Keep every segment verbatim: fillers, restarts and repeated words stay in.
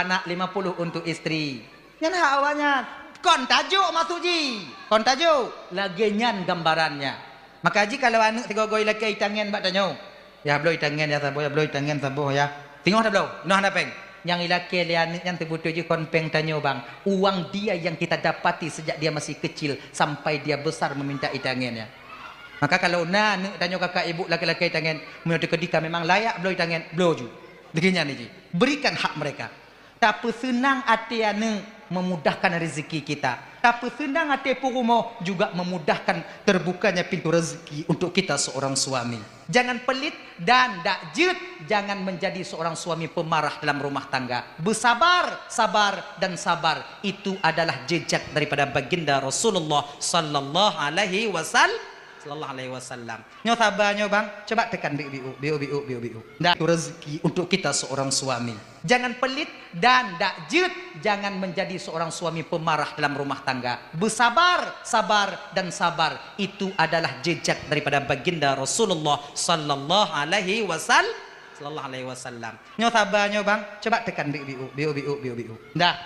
anak lima puluh untuk istri. Nyan hak awaknyan. Kon tajok maksud jih. Kon tajok. Lagèe nyan gambarannya. Maka jih kalau aneuk sigoe-goe ilakèe itangen bak tanyoe, "Ya, bloe itangen ya saboh, ya, bloe itangen saboh ya." Singoh tabloe, noh hana péng. Nyang ilakèe lé aneuk nyan seubeutôi jih kon péng tanyoe, bang. Uang dia yang kita dapati sejak dia masih kecil sampai dia besar meminta itangen ya. Maka kalau na aneuk tanyoe kakak ibu lakèe-lakèe itangen, meunyoe teukeudi ka memang layak bloe itangen, bloe ju. Lagèe nyan jih. Berikan hak mereka. Tapeuseunang até aneuk memudahkan rezeki kita. Tapeuseunang até peurumoh juga memudahkan terbukanya pintu rezeki untuk kita seorang suami. Jangan pelit dan dak jeuet, jangan menjadi seorang suami pemarah dalam rumah tangga. Bersabar, sabar, dan sabar. Itu adalah jejak daripada baginda Rasulullah sallallahu alaihi wasal-, sallallahu alaihi wasallam. Nyoe saba nyoe, bang, coba tekan biuk-biuk, biuk-biuk, biuk-biuk. Dan itu rezeki untuk kita seorang suami. Jangan pelit dan dak jeuet, jangan menjadi seorang suami pemarah dalam rumah tangga. Bersabar, sabar, dan sabar. Itu adalah jejak daripada baginda Rasulullah sallallahu alaihi wasal-, sallallahu alaihi wasallam. Nyoe saba nyoe, bang, coba tekan biuk-biuk, biuk-biuk, biuk-biuk. Dah.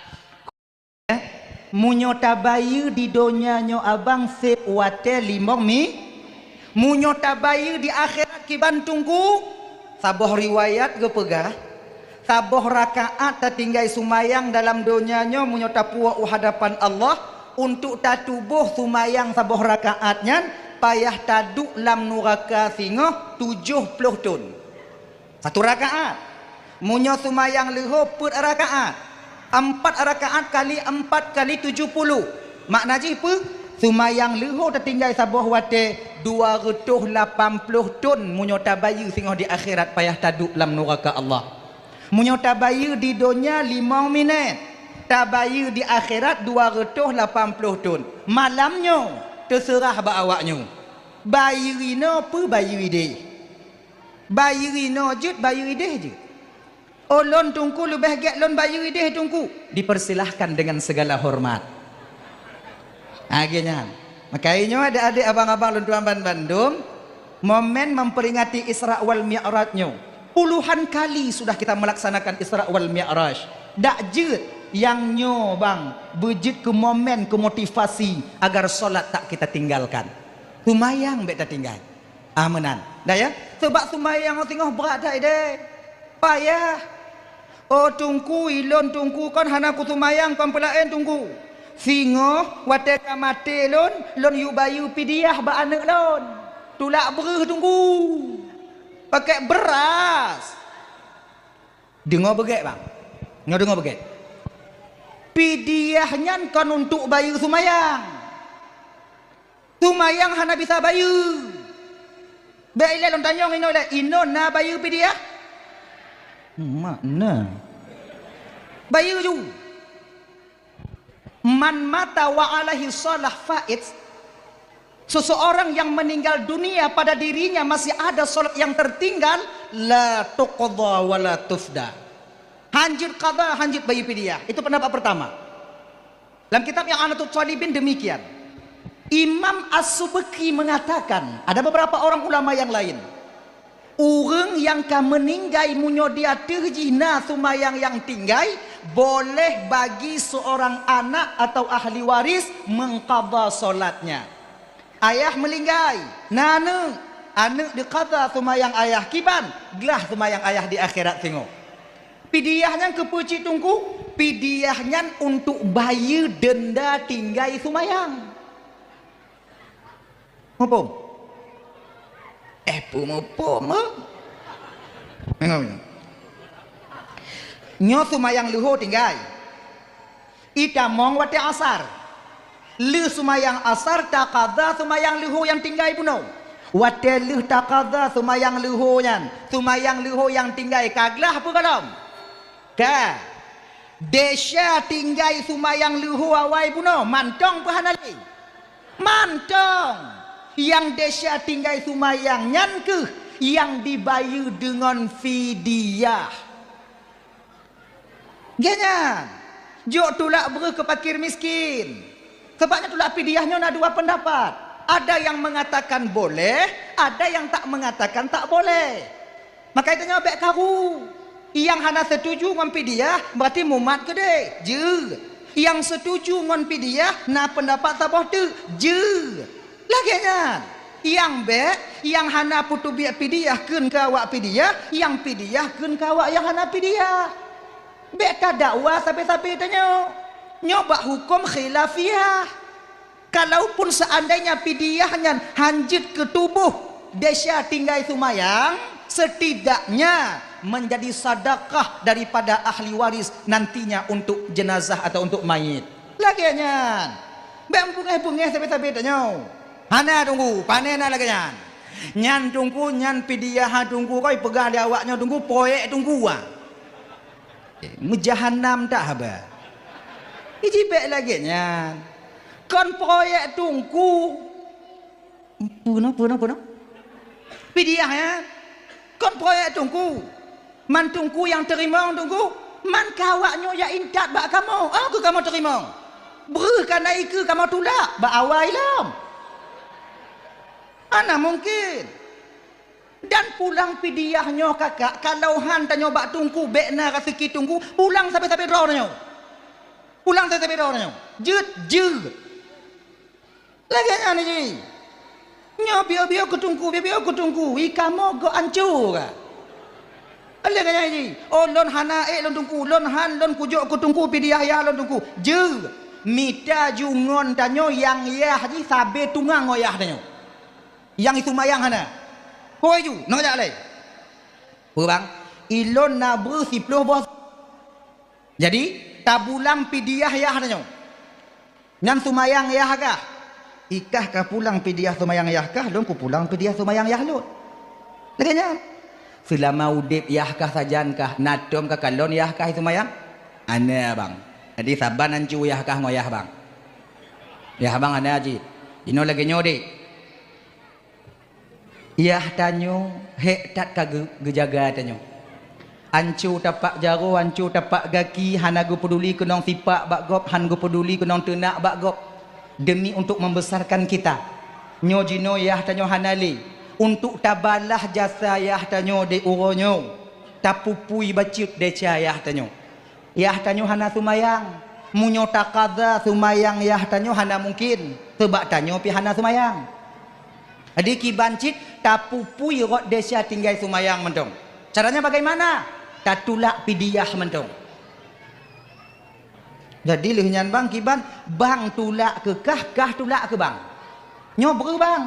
Meunyoe tabayeue di donya nyoe abang sép watèe limong mi-, meunyoe tabayeue di akhirat kiban teungku, saboh riwayat geupeugah, saboh rakaat tatinggai seumayang dalam donya nyoe meunyoe tapuwoe u hadapan Allah, untuk tatuboh seumayang saboh rakaat nyan payah taduek lam nuraka singoh tujoh ploh thon. Satu rakaat. Meunyoe seumayang leuho peuet rakaat, ampat rakaat kali ampat kali tujoh puluh. Makna jih peue? Seumayang leuho tatinggai saboh watèe dua reutôh lapan ploh thon meunyoe tabayeue singoh di akhirat payah taduek lam nuraka Allah. Meunyoe tabayeue di donya limong minét, tabayeue di akhirat dua reutôh lapan ploh thon. Malam nyoe teuseurah bak awak nyoe. Bayeue inoe peue bayeue idéh? Bayeue inoe jeuet, bayeue idéh jeuet. Oh, lôn teungku leubeh gèt lôn bayeue idéh teungku. Dipersilahkan dengan segala hormat. Lagèe nyan. Maka nyoe adék-adék, abang-abang lôn tuan ban bandum, momen memperingati Isra wal Mi'raj nyoe. Puluhan kali sudah kita melaksanakan Isra wal Mi'raj. Dak jeuet nyang nyoe bang, beujeuet keu momen, keu motivasi agar solat tak kita tinggalkan. Seumayang bèk tatinggai. Ah, meunan. Dah ya? Sabab seumayang singoh brat that idéh. Payah. Oh, teungku, ilôn teungku kon hana kuseumayang kon peulaén teungku. Singoh watèe ka maté lôn, lôn yue bayeue pidiah bak aneuk lôn. Tulak breuh teungku. Pakèk beuras. Deungö beugèt, bang. Nyoe deungö beugèt. Pidiah nyan kon untuk bayeue seumayang. Seumayang hana bisa bayeue. Bèk ilèe lôn tanyong inoe lé, inoe na bayeue pidiah? Mak na. Bayeue ju. Man mata wa alaihi shalah fait. Seseorang yang meninggal dunia pada dirinya masih ada salat yang tertinggal, la tuqda wa la tufda. Hanjeuet qada, hanjeuet bayeue pidiah. Itu pendapat pertama. Dalam kitab I'anatut Thalibin demikian. Imam As-Subki mengatakan, ada beberapa orang ulama yang lain, ureuëng nyang ka meuninggai meunyoe di ateueh jih na seumayang nyang tinggai, boleh bagi seorang anak atau ahli waris mengqadha salatnya. Ayah meuninggai, na aneuëk, aneuëk diqadha seumayang ayah kiban, glah seumayang ayah di akhirat singoh. Pidiah nyan keupeue cit teungku? Pidiah nyan untuk bayeue denda tinggai seumayang. Muphom? Eh, peue muphom, eh? Nyoe seumayang leuho tinggai. Itamong watèe asar. Lheueh seumayang asar taqadha seumayang leuho nyang tinggai bunoe. Watèe lheueh taqadha seumayang leuho nyan, seumayang leuho nyang tinggai ka glah peue gohlom? Ka. Desya tinggai seumayang leuho awai bunoe, mantong peue hana lé? Mantong. Nyang desya tinggai seumayang nyan kheueh nyang dibayeue deungon fidyah. Geuh nyan, jok tulak breuh keu fakir miskin. Sabab nyan tulak pidiah nyoe na dua pendapat. Ada yang mengatakan boleh, ada yang tak mengatakan tak boleh. Maka itu nyoe bèk karu. Nyang hana setuju ngon pidiah, berarti mumat keudeh, jeuet. Nyang setuju ngon pidiah, na peundapat saboh teuk, jeuet. Lagèe nyan. Nyang bèk, nyang hana peuteubiet pidiah kheun keu awak pidiah, nyang pidiah kheun keu awak nyang hana pidiah. Bèk tadakwa sabe-sabe tanyoe. Nyoe bak huköm khilafiah. Kalaupun seandainya pidiah nyan hanjeuet keu tuboh desya tinggai seumayang, setidaknya menjadi sedekah daripada ahli waris nantinya untuk jenazah atau untuk mayit. Lagèe nyan. Bèk beungèh-beungèh sabe-sabe tanyoe. Hana Teungku, pane na lagèe nyan. Nyan Teungku, nyan pidiah Teungku, kon jipeugah lé awak nyoe Teungku, proyek Teungku, ah. Eh, meujahanam that haba. Iji bèk lagèe nyan. Kon proyek Teungku. Peue nyoe, peue nyoe, peue nyoe? Pidiah nyan. Kon proyek Teungku. Man Teungku nyang teurimong Teungku. Man keu awak nyoe jak intat bak kamoe. Oh, keu kamoe teurimong. Breuh kana ikeue kamoe tulak bak awai lom. Hana mungken. Dan pulang pidiah nyoe kakak, kalau han tanyoe bak Teungku, bèk na raseuki Teungku, pulang sabe-sabe droe tanyoe. Pulang sabe-sabe droe tanyoe. Jeuet, jeuet. Lagèe nyan jih. Nyoe biôh-biôh keu Teungku, biôh-biôh keu Teungku, i kamoe gok anco ka. Lagèe nyan jih. Oh, lôn hana ék lôn Teungku, lôn han lôn kujok keu Teungku pidiah yah lôn Teungku. Jeuet. Mita ju ngon tanyoe nyang yah jih sabe tungang ngon yah tanyoe. Nyang iseumayang hana. Hôi ju, nyoe jak lé. Peue bang? Ilôn na breuh siploh boh. Jadi, tapulang pidiah yah tanyoe. Nyan seumayang yah kah? Ikah ka pulang pidiah seumayang yah kah, lôn kupulang pidiah seumayang yah lôn. Lagèe nyan. Seulama udép yah kah sajan kah, na tom ka kalon yah kah seumayang? Hana bang. Jadi saban ancu yah kah ngon yah bang. Yah bang hana cit. Inoe lagèe nyoe deh. Yah tanyoe hék that ka geu-, geujaga tanyoe. Anco tapak jaroe, anco tapak gaki, hana geupeuduli keunong sipak bak gob, han geupeuduli keunong teunak bak gob. Demi untuk membesarkan kita. Nyoe jinoe yah tanyoe hana lé. Untuk tabalah jasa yah tanyoe di uroe nyoe, tapupui bacut desya yah tanyoe. Yah tanyoe hana seumayang. Meunyoe takaza seumayang yah tanyoe hana mungken, seubab tanyoe pih hana seumayang. Jadi kiban cit tapupui rot desya tinggai seumayang mantong. Caranya bagaimana? Tatulak pidiah mantong. Jadi lheueh nyan bang kiban, bang tulak keu kah, kah tulak keu bang. Nyoe breuh bang.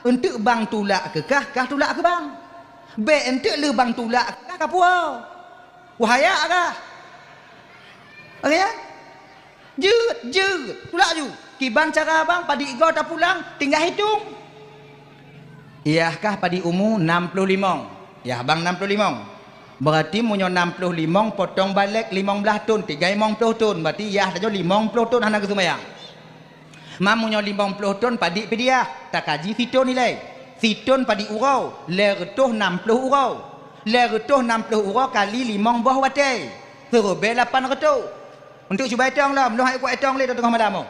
Enteuk bang tulak keu kah, kah tulak keu bang. Bèk enteuk lheueh bang tulak keu kah ka puwoe. Wahaya kah? Oke ya? Jeuet, jeuet. Tulak ju. Kiban cara bang, padit goe tapulang, tinggai hitong. Yah kah padit umu nam ploh limong. Yah bang nam ploh limong. Berarti meunyoe nam ploh limong potong balek limong blaih thon, tinggai limong ploh thon. Berarti yah tanyoe limong ploh thon hana geuseumayang. Ma meunyoe limong ploh thon padit pidiah, takaji sithon ilèe. Sithon padit uroe, lhèe reutôh nam ploh uroe. Lhèe reutôh nam ploh uroe kali limong boh watèe. Seuribèe lapan reutôh. Untuk cuba itong lom, lôn hana kuat itong lé teungoh malam nyoe.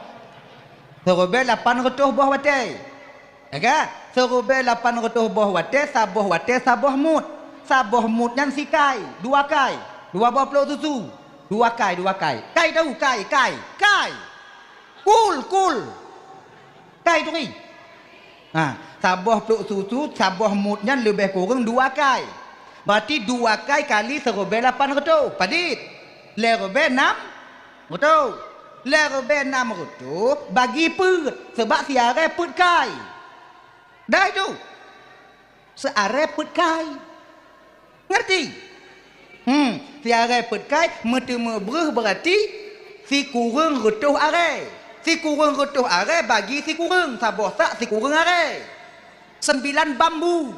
Seuribèe lapan reutôh boh watèe. Ya kan? Seuribèe lapan reutôh boh watèe, saboh watèe saboh mut. Saboh mut nyan sikai, dua kai, dua boh plôk susu. Dua kai, dua kai. Kai tahu, kai, kai, kai. Kul, kul. Kai turi. Ha, saboh plôk susu, saboh mut nyan leubeh kureueng dua kai. Berarti dua kai kali seuribèe lapan reutôh. Padit? Lhèe ribèe nam reutôh. Lhèe ribèe nam reutôh bagi peuet, seubab siarèe peuet kai. Dah itu. Siarèe peuet kai. Ngerti? Hmm, siarèe peuet kai meuteumé breuh berarti sikureueng reutôh arèe. Sikureueng reutôh arèe bagi sikureueng, saboh sak sikureueng arèe. Sembilan bambu.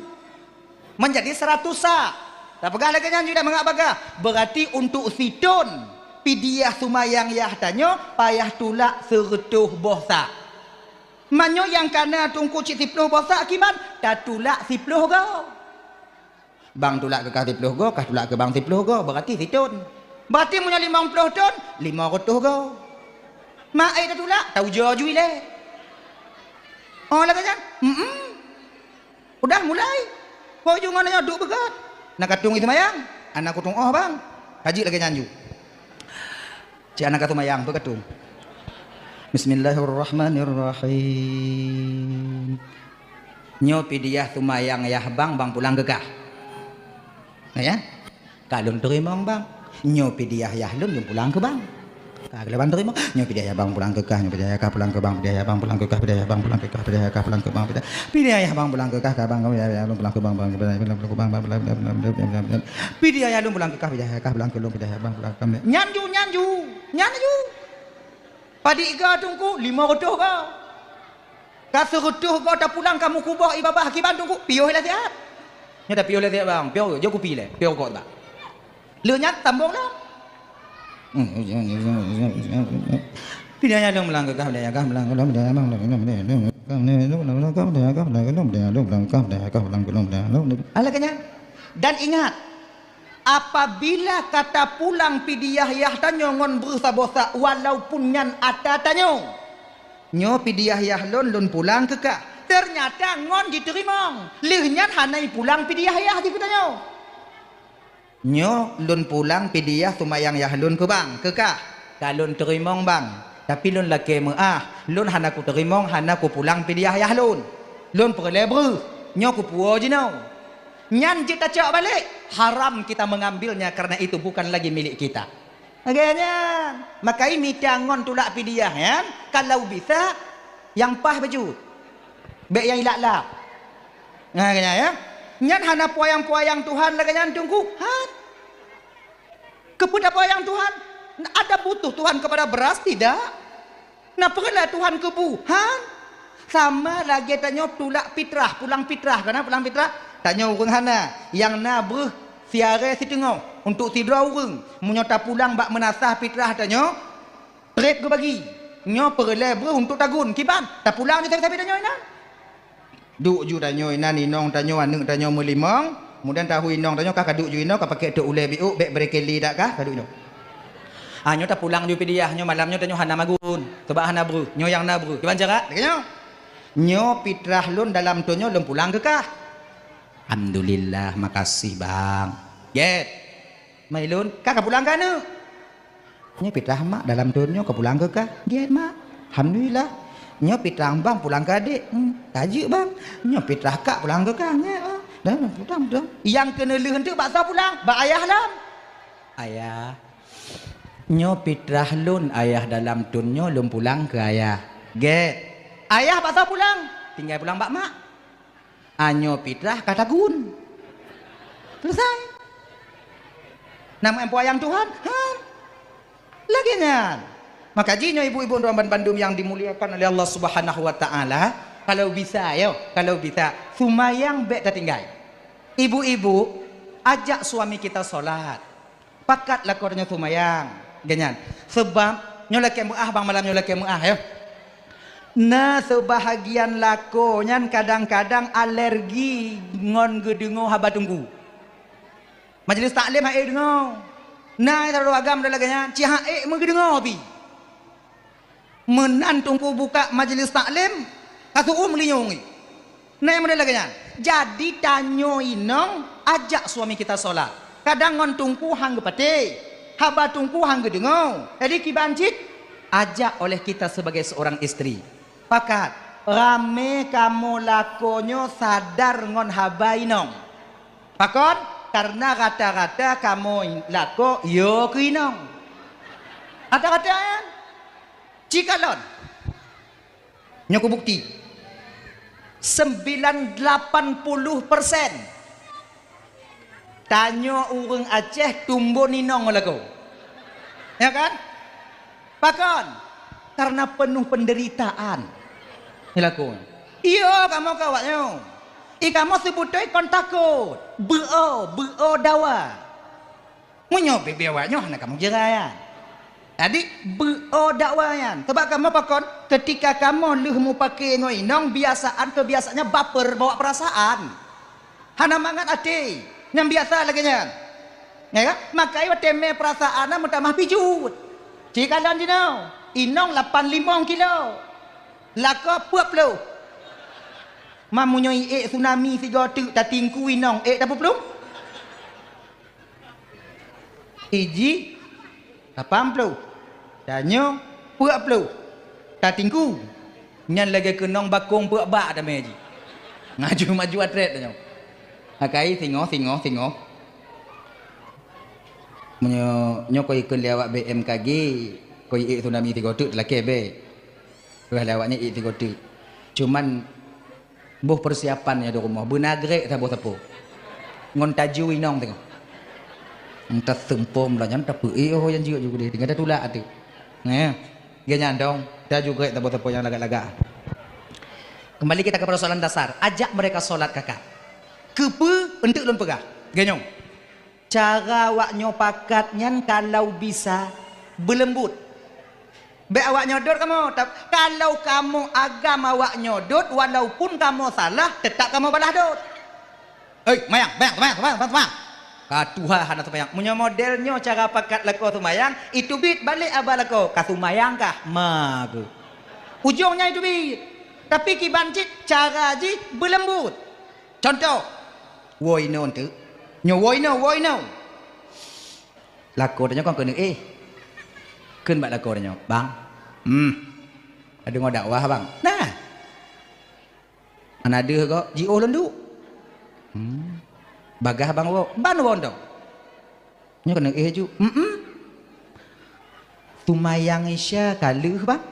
Menjadi seratus sak. Tapeugah lagèe nyan ju dah mangat bagah. Berarti untuk sithon pidiah seumayang yah tanyoe payah tulak seureutôh boh sak. Meunyoe nyang kana teungku cit siploh boh sak kiban, tatulak siploh goe. Bang tulak keu kah siploh goe, kah tulak keu bang siploh goe, berarti sithon. Berarti meunyoe limong ploh thon, limong reutôh goe. Mak ai tatulak, taujoe ju ilèe. Oh, lagèe nyan? Heeh. Udah mulai. Ho ju ngon nyoe duek beugöt. Na ka tueng seumayang. Hana kutu'oh bang. Ka jeuet lagèe nyan ju. Cit hana ka seumayang, peu ka tu'oh. Bismillahirrahmanirrahim. Nyoe pidiah seumayang yah bang, bang pulang keu kah. Nah, ya? Ka lôn teurimong bang. Nyoe pidiah yah lôn, lôn pulang keu bang. Ka lôn teurimong. Nyoe pidiah yah bang pulang keu kah, nyoe pidiah yah kah pulang keu bang, pidiah yah bang pulang keu kah, pidiah yah kah pulang keu bang, pidiah, pidiah yah bang pulang keu kah, ka bang, pidiah yah lôn pulang keu bang, bang, bang, bang, bang, bang, bang, pidiah yah lôn pulang keu kah, pidiah yah kah pulang keu lôn, pidiah yah bang pulang keu kah. Nyan ju, nyan ju, nyan ju. Padit ga Teungku, lima reutôh ga. Ka sireutôh go tapulang ka meukuboh i babah kiban Teungku, piôh lé siat. Nyoe tapiôh lé siat bang, piôh jok kupi lé, piôh rukok bang. Lheueh nyan sambông lom. Alah keu nyan. Dan ingat, apabila ka tapulang pidiah yah tanyoe ngon breuh saboh sa, walaupun nyan ata tanyoe, Nyoe pidiah yah lôn, lôn pulang keu kah. Teunyata ngon jiteurimong. Lheueh nyan hana ipulang pidiah yah jih keu tanyoe. Nyoe lôn pulang pidiah seumayang yah lôn keu bang, keu kah. Ka lôn teurimong bang, tapi lôn lakèe meu'ah, lôn hana kuteurimong, hana kupulang pidiah yah lôn. Lôn peureulèe breuh, nyoe kupuwoe jinoe. Nyan jeuet tacok balek, haram kita mengambilnya karena itu bukan lagi milik kita. Lagèe nyan. Makai mita ngon tulak pidiah nyan, kalau bisa, nyang paih bacut. Bèk nyang ilap-lap. Nah, lagèe nyan, ya. Nyan hana peuyang-peuyang Tuhan lagèe nyan, Teungku. Han. Keupeue tapeuyang Tuhan? Ada butuh Tuhan kepada beras? Tidak. Na peureulèe Tuhan keu bu? Han. Sama lagèe tanyoe tulak pitrah, pulang pitrah, kana pulang pitrah? Tanyoe ureueng hana, nyang na breuh siarèe siteungoh untuk sidroe ureueng. Meunyoe tapulang bak meunasah pitrah tanyoe, trép geubagi. Nyoe peureulèe breuh untuk tagun, kiban? Tapulang di sabe-sabe tanyoe inan. Duek ju tanyoe inan, inong tanyoe, aneuk tanyoe meulimong, kemudian tahu inong tanyoe ka, ka duek ju inoe, ka pakék tôk ulèe biôk, bèk brekeli dak kah, ka duek inoe. Ah, nyoe tapulang ju pidiah, nyoe malam nyoe tanyoe hana magun, sabab hana breuh, nyoe nyang na breuh. Kiban cara? Lagèe nyoe. Nyoe pitrah lôn dalam thôn nyoe lôn pulang keu kah. Alhamdulillah, makasih, Bang. Gèt. Mai lôn, ka, ka pulang keu aneuk. Nyoe pitrah mak dalam thôn nyoe ka pulang keu kah. Gèt, Mak. Alhamdulillah. Nyoe pitrah bang pulang keu adék. Hmm, ka jeuet, Bang. Nyoe pitrah kak pulang keu kah. Gèt, Bang. Dah, dah, pulang, pulang. Nyang keuneulheueh eunteuk bak soe pulang? Bak ayah lom. Ayah. Nyoe pitrah lôn ayah dalam thôn nyoe lôn pulang keu ayah. Gèt. Ayah bak soe pulang? Tinggai pulang bak mak. Nyoe pitrah ka tagun. Selesai. Na meu'en peuyang Tuhan? Han. Lagèe nyan. Maka jih nyoe ibu-ibu droe bandum nyang dimuliakan oleh Allah Subhanahu wa Ta'ala, kalau bisa, yo, kalau bisa, seumayang bèk tatinggai. Ibu-ibu, ajak suami kita sholat. Pakat lakoe tanyoe seumayang, geuh nyan. Sabab nyoe lakèe meu'ah, bang, malam nyoe lakèe meu'ah, yo. Na seubahagian lakoe nyan kadang-kadang alergi ngon geudeungoe haba teungku. Majelis taklim han ék deungoe. Na sidroe agam lagèe nyan, cit han ék meugeudeungoe pih. Meunan teungku buka majelis taklim, ka seu'uem linyueng. Nah, nyang model lagèe nyan. Jadi, tanyoe inong ajak suami kita sholat. Kadang ngon teungku han geupatéh, haba teungku han geudeungoe. Jadi, kiban cit, ajak oleh kita sebagai seorang istri. Pakat, ramé kamoe lakoe nyoe sadar ngon haba inong. Pakon? Karena rata-rata kamoe lakoe yo keu inong. Rata-rata nyan. Cikalon. Nyoe kubukti. Sembilan lapan puluh persen tanyoe ureueng Aceh tumbon inong lakoe. Ya kan? Pakon? Karena penuh penderitaan. Lakoe. Iyo, kamoe keu awak nyoe. I kamoe seubeutôi kon takot. Beuo, beuo dawa. Meunyoe bibie awak nyoe hana kamoe jeurai nyan. Jadi, beuo dakwah nyan. Sabab kamoe pakon, keutika kamoe lheueh mupake ngon inong, biasaan keubiasaannya baper, bawa perasaan. Hana mangat até. Nyang biasa lagèe nyan. Ya kan? Makai watèe mè perasaan na meutamah pijuet. Cikalon jinoe, inong lapan limong kilo. Lakoe peuet ploh. Meunyoe iék tsunami sigoe teuk tatingku inong, ék tapeuplong? Iji lapan ploh, tanyoe peuet ploh, tatinggu. Nyan lagée keunong bakong peuet bak damé jih. Maju-maju atret tanyoe. Akai singoh, singoh, singoh. Meunyoe nyoe koi ikheun lé awak B M K G, koi ék tsunami tiga teuk lakée bée. Wah lé awak nyan ék tiga teuk. Cuman boh persiapan nyoe di rumoh, beuna grek saboh sapo. Ngon taju inong teungoh. Entah seumpom lah nyan tapi eh oh yang jiuk juga deh. Tinggal dah tulak tu. Nah, dia nyandong taju grek saboh sapo yang lagak-lagak. Kembali kita ke persoalan dasar. Ajak mereka sholat kakak. Keupeu enteuk lôn peugah. Ganyong. Cara awak nyoe pakat nyan kalau bisa beuleumbut. Bék awak nyoe dot kamoe, tap-, kalau kamoe agam awak nyoe dot, walaupun kamoe salah, tetap kamoe balah dot. "Hei, mayang, mayang, mayang, mayang, mayang, mayang." Ka tuha hana teumayang. Meunyoe model nyoe cara pakat lakoe teumayang, iteubiet balek aba lakoe, ka teumayang kah? Ma geuh. Ujong nyan iteubiet. Tapi kiban cit cara jih beuleumbut. Contoh, woe inoe teuk. Nyoe woe inoe, woe inoe. Lakoe tanyoe kon keuneuk éh. Kheun bak lakoe tanyoe, "Bang, hmm, adeungoe dakwah, Bang." Nah. Hana deuh gob, jiôh lôn duek. Hmm. Bagaih bang woe, ban woe dong. Nyoe keuneuk éh ju. Mm-mm. Teumayang Isya ka lheueh, Bang.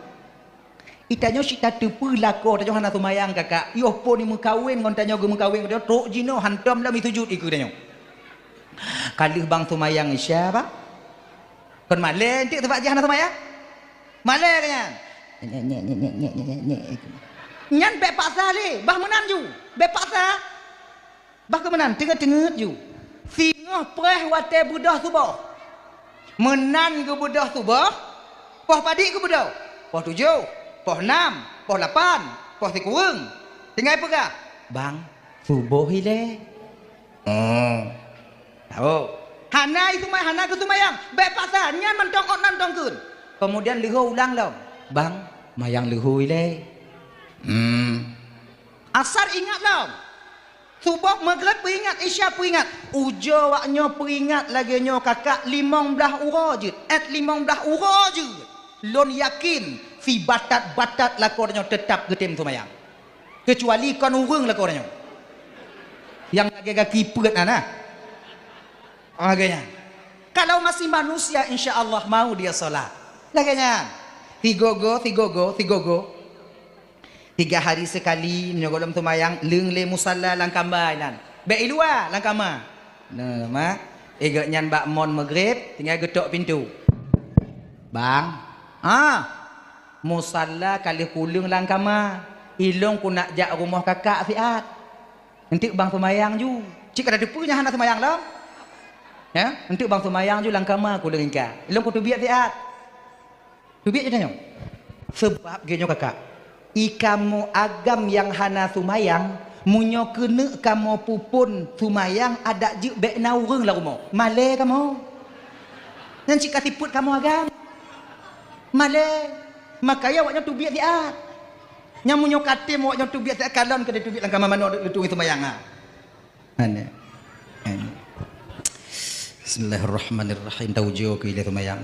Itanyoe cit tateupeue lakoe tanyoe hana teumayang, kakak. Yoh phon meukawen ngon tanyoe geumeukawen, tanyoe trok jinoe hantom lom isujut ikeue tanyoe. Ka lheueh bang teumayang Isya, Bang. Kon malée enteuk teubak jih hana teumayang? Malée ka nyan. Nyek, nyek, nyek. Nyan bék paksa lé, bah meunan ju. Bék paksa. Bah keu meunan, teungeut-teungeut ju. Singoh preh watée beudôh suboh. Meunan geubeudôh suboh, poh padit geubeudôh. Poh tujoh, poh nam, poh lapan, poh sikureueng. Tinggai peugah, "Bang, suboh ilée." Oh. Tahu. Hana isumai-, hana geuseumayang. Bék paksa, nyan mantong ot nan tongkeun. Kemudian leuho ulang lom. "Bang, mayang leuho ilée." Hmm. Asar ingat lom. Suboh, Maghrib peuingat, Isya peuingat. Ujoe wak nyoe peuingat lagée nyoe kakak limong blaih uroe jeuet. Ét limong blaih uroe jeuet. Lôn yakin, si batat-batat lakoe tanyoe teutap geutem seumayang. Keucuali kon ureuëng lakoe tanyoe. Nyang lagée gaki peuet na, na. Lagée nyan. Kalau masih manusia, insya Allah mau dia sholat. Lagée nyan. Sigogo, sigogo, sigogo. Tiga hari sekali, meunyoe gohlom seumayang, leueng lé musalla lam kama inan. Bék i luwa lam kama. Nah, ma. Igeuh nyan bak mon Maghrib, tinggai geutok pintoe. "Bang, ah, musalla ka lheueh kuleueng lam kama. Ilong ku nak jak rumoh kakak siat." "Enteuk bang seumayang ju." Cit ka tateupeue nyan hana seumayang lom. Ya, "Enteuk bang seumayang ju lam kama kuleueng ingka. Ilong ku teubiet siat." Teubiet ju tanyoe. Seubab geuh nyoe kakak, i kamoe agam nyang hana seumayang, meunyoe keuneuk kamoe peuphon seumayang adak jeuet bék na ureuëng lam rumoh. Malée kamoe. Nyan cit ka sifeuet kamoe agam. Malée. Makanya awak nyoe teubiet siat. Nyang meunyoe katem awak nyoe teubiet siat, kalon keu teubiet lam kama manoe leutu seumayang, ha. Aneh. Aneh. Bismillahirrahmanirrahim. Taujoe keu ilée seumayang.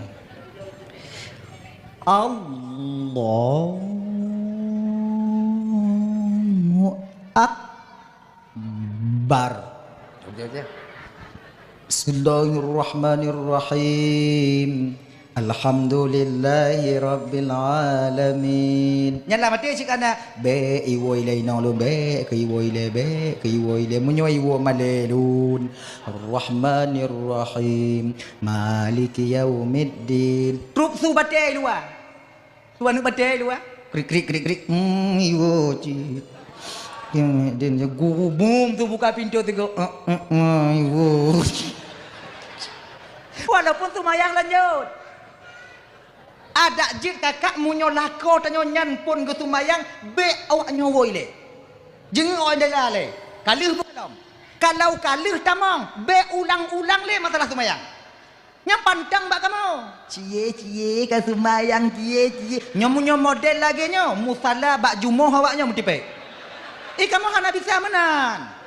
Allahu Akbar. Oke, oke. Bismillahirrahmanirrahim. Alhamdulillahirabbil alamin. Nyan lah maté cit kana. Bék iwoe ilée inong lôn, bék keu iwoe ilée, bék keu iwoe ilée. Meunyoe iwoe malée lôn. Arrahmanirrahim. Maliki yaumiddin. Trup su batée luwa. Su aneuk batée luwa. Krik, krik, krik, krik. Hmm, iwoe cit. Yang din je guru bum tu buka pintu tu go. Eh, eh, eh, iwoe. Walaupun seumayang lanjut. Adak jeuet kakak meunyoe lakoe tanyoe nyan phon geuseumayang, bék awak nyoe woe ilée. Jeungeuk awak ilée lalée. Ka lheueh beu lom. Kalau ka lheueh tamong, bék ulang-ulang lé masalah seumayang. Nyang pantang bak kamoe. Cie, cie, ka seumayang, cie, cie. Nyoe meunyoe model lagée nyoe, musala bak jumoh awak nyoe meutipék. Eh, kamoe hana bisa meunan.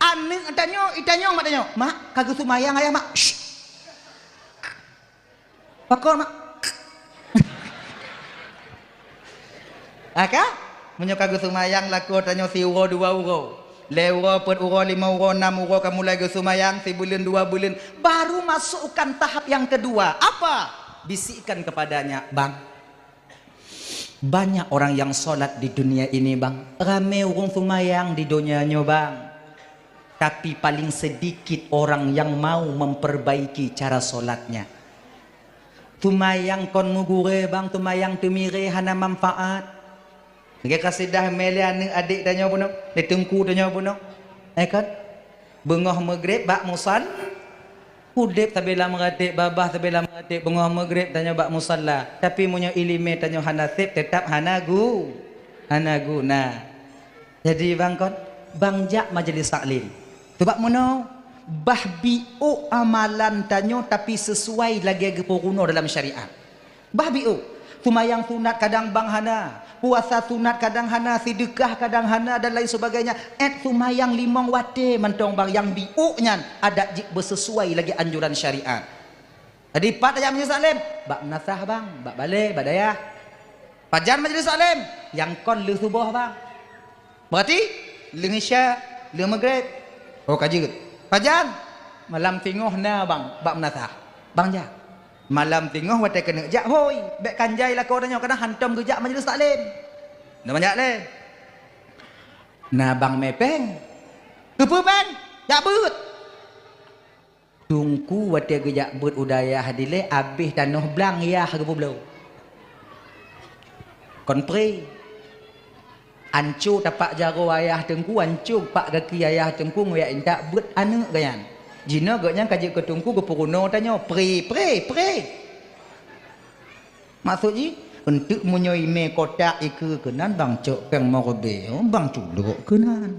Aneuk tanyoe, itanyong mak tanyoe, "Mak, ka geuseumayang ayah, Mak?" "Syh." "Pakon, Mak?" Aka, meunyoe ka geuseumayang lakoe tanyoe siuroe dua uroe, lhée uroe, peuet uroe, limong uroe, nam uroe ka mulai geuseumayang, sibuleuen dua buleuen, baru masukkan tahap yang kedua. Apa? Bisikkan kepadanya, "Bang, banyak orang yang sholat di dunia ini, Bang. Ramé ureuëng seumayang di donya nyoe, Bang. Tapi paling sedikit orang yang mau memperbaiki cara sholatnya. Seumayang kon meugurée, Bang, seumayang teumirée hana manfaat." Lagée kasidah mé lé aneuk adék tanyoe bunoe, lé teungku tanyoe bunoe. Eh kan? Beungoh meugreb bak musal, udeb sabé lam ratéb, babah sabé lam ratéb, beungoh meugreb tanyoe bak musala. Tapi meunyoe iéleumé tanyoe hana sép, teutap hana gu-, hana guna. Jadi bang kon, bang jak majelis taklim. Sebab meunoe, bah biôk amalan tanyoe tapi sesuai lagée geupeurunoe dalam syariat. Bah biôk, seumayang sunat kadang bang hana, puasa sunat kadang hana, seudeukah kadang hana dan lain sebagainya. Ét seumayang limong watée mantong bang nyang biôk nyan adat jih beusesuai lagée anjuran syariat. Jadi pat tajak majelis taklim, bak meunasah bang, bak balée, bak dayah. Pajan majelis taklim, nyang kon lheueh suboh bang. Berarti lheueh isya, lheueh meugreb. Oh ka jeuet. Pajan? Malam singoh na bang bak meunasah. Bang jak. Malam singoh watée keuneuk jak hôi, bék kan jai lakoe tanyoe kadang hantom geujak majelis taklim. Na bang jak lé. Na bang mé péng. Keupeue péng? Jak beuet. Teungku watée geujak beuet u dayah dilée abéh tanoh blang yah geupeubloe. Kon pré. Anco tapak jaroe ayah teungku, anco pak gaki ayah teungku, nguyak intat beuet aneuk geuh nyan. Jinoe geuh nyan ka jeuet keu teungku geupeurunoe tanyoe, pré, pré, pré. Maksud jih, eunteuk meunyoe imé kotak ikeue keunan bang cok péng meureubeue, bang culok keunan.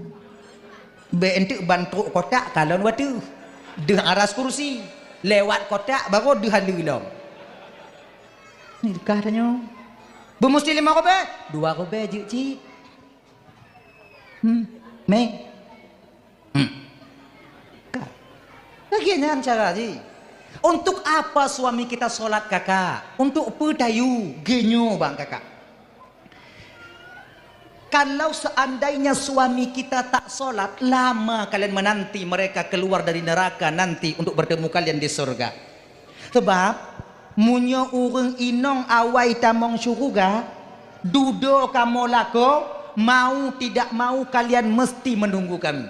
Bék eunteuk ban trok kotak kalon wateuh. Deuh aras kursi, lewat kotak baru deuh aleue lom. Ni kah tanyoe. Beumusti lima ribée, dua ribée jeuet cit. Hmm, mé. Hmm. Ka. Lagée nyan cara jih. Untuk apa suami kita sholat, Kakak? Untuk peue tayue? Geunyoe bang, Kakak. Kalau seandainya suami kita tak sholat, lama kalian menanti mereka keluar dari neraka nanti untuk bertemu kalian di surga. Sebab, meunyoe ureuëng inong awai tamong syeuruga, dudoe kamoe lakoe, mau tidak mau kalian mesti menunggu kami.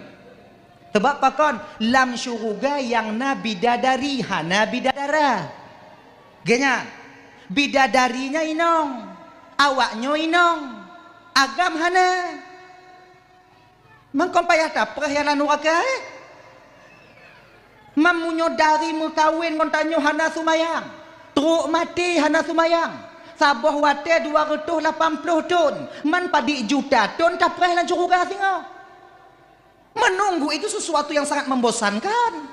Sebab pakon? Lam syeuruga nyang na bidadari, hana bidadara. Geuhnyan, bidadari nyan inong, awaknyoe inong, agam hana. Mangkon payah tapreh nyang lam nuraka, eh? Man meunyoe dari meukawen ngon tanyoe hana seumayang, trok maté hana seumayang, saboh watée dua reutôh lapan ploh thon, man padub juta thon tapreh lam syeuruga singoh. Menunggu itu sesuatu yang sangat membosankan.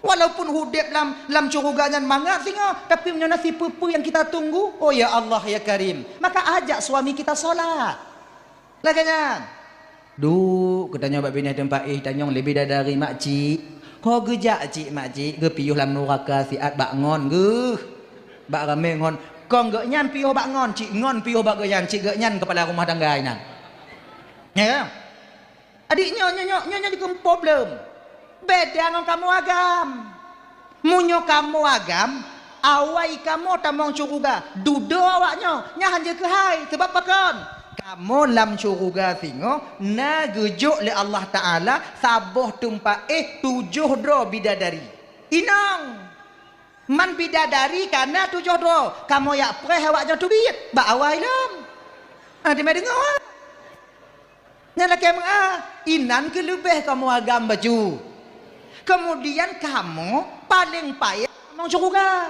Walaupun udeb lam, lam syeuruga nyan mangat singoh, tapi meunyoe na sipeue-peue nyang kita tunggu, oh ya Allah, ya Karim, maka ajak suami kita sholat. Lagée nyan. Duek, geutanyoe bak binéh teumpat éh tanyong leubeh dari makcik. Ho geujak cik makcik, geupiôh lam nuraka siat bak ngon geuh. Bak ramé ngon. Kong geuhnyan piôh bak ngon, cik ngon piôh bak geuhnyan, cik geuhnyan kepala rumah tangga inan. Ya. Adik nyoe, nyoe, nyoe, nyoe, nyoe dikeumpo bleuem. Beda ngon kamoe agam. Meunyoe kamoe agam, awai kamoe tamong syeuruga, dudoe awaknyoe, nyan hanjeuet keuhai. Sabab pakon? Kamoe lam syeuruga singoh na geujok lé Allah Taala saboh teumpat éh tujoh droe bidadari. Inong! Man bidadari ka na tujoh droe, kamoe jak preh awaknyoe teubiet bak awai lom. Ah, teuma deungoe. Nyan lakée meu'ah, inan keuh leubeh kamoe agam bacut. Kemudian kamoe paleng payah tamong syeuruga.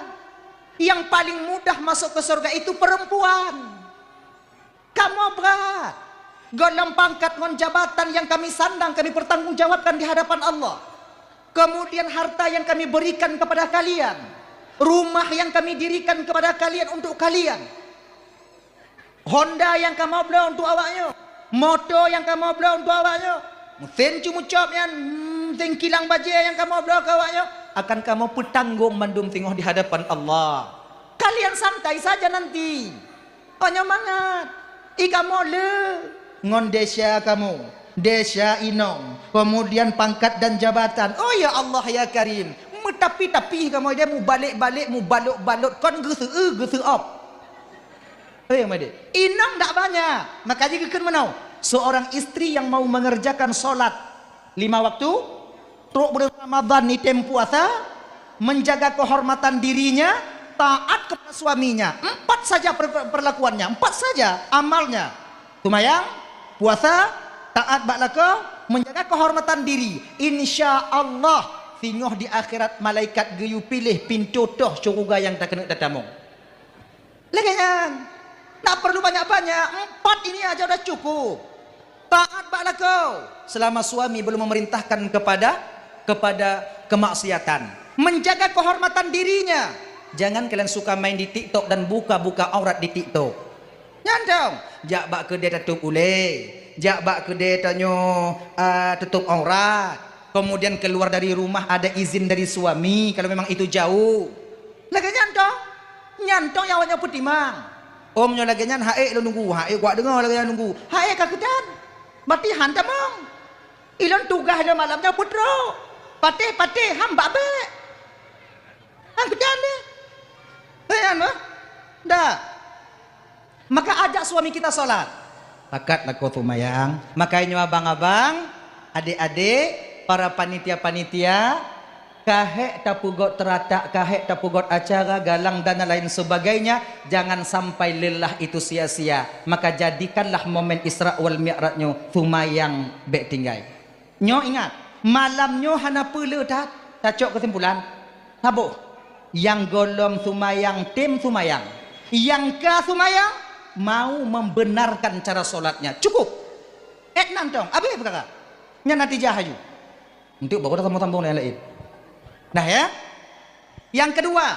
Yang paling mudah masuk ke surga itu perempuan. Kamoe brat. Golom pangkat ngon jabatan yang kami sandang kami pertanggungjawabkan di hadapan Allah. Kemudian harta yang kami berikan kepada kalian, rumah yang kami dirikan kepada kalian untuk kalian. Honda nyang kamoe bloe untuk awaknyoe, moto nyang kamoe bloe untuk awaknyoe. Meusén cu meucop nyan, hmm, meusén kilang bajée nyang kamoe bloe keu awak nyoe, akan kamoe peutanggong mandum singoh di hadapan Allah. Kalian santai saja nanti. Oh, nyoe mangat. I kamoe le ngon desya kamoe, desya inong, kemudian pangkat dan jabatan. Oh ya Allah ya Karim, meutapi-tapi kamoe dia mubalek-balek, mubalot-balot, kon geuseu-eu, geuseuop. Hei, Made. Inong dak banyak, maka jih geukheun meunoe. Seorang istri yang mau mengerjakan sholat lima waktu, trok bulan Ramadan ni tem puasa, menjaga kehormatan dirinya, taat kepada suaminya. Empat saja per-, perlakuannya, empat saja amalnya. Seumayang, puasa, taat bak lakoe, menjaga kehormatan diri. Insya Allah, singoh di akhirat malaikat geuyue piléh pintoe toh syeuruga nyang takeuneuk tatamong. Lagée nyan. Tak perlu banyak-banyak. Empat ini aja udah cukup. Taat bak lakoe selama suami belum memerintahkan kepada, kepada kemaksiatan. Menjaga kehormatan dirinya. Jangan kalian suka main di TikTok dan buka-buka aurat di TikTok. Nyan dong. Jak bak keudée tatôp ulée. Jak bak keudée tanyoe, ah, tutôp aurat. Kemudian keluar dari rumah ada izin dari suami kalau memang itu jauh. Lagée nyan toh. Nyan toh nyang awaknyoe peutimang. Om nyoe lagée nyan, haék lôn nunggu, haék kuat deungoe lagée nyan nunggu. Haék ka keudan. Berarti han tamong. Ilôn tugaih lôn malam nyoe peutrok. Patéh-patéh, han bak bék. Han keudan deh. Lagée nyan bah. Dah. Maka ajak suami kita sholat. Pakat lakoe seumayang. Makanya abang-abang, adik-adik, para panitia-panitia, kahek tapeugot teuratak, kahek tapeugot acara, galang dan lain sebagainya, jangan sampai lelah itu sia-sia. Maka jadikanlah momen Isra wal Mi'raj nyoe seumayang bék tinggai. Nyoe ingat, malam nyoe hana peue le that, tacok keusimpulan. Saboh, nyang gohlom seumayang tem seumayang. Nyang ka seumayang mau membenarkan cara sholatnya. Cukup. Ék nan tong, abéh peukara. Nyan natijah aju. Untuk baru dah sambung-sambung dengan lain. Nah ya. Nyang keudua,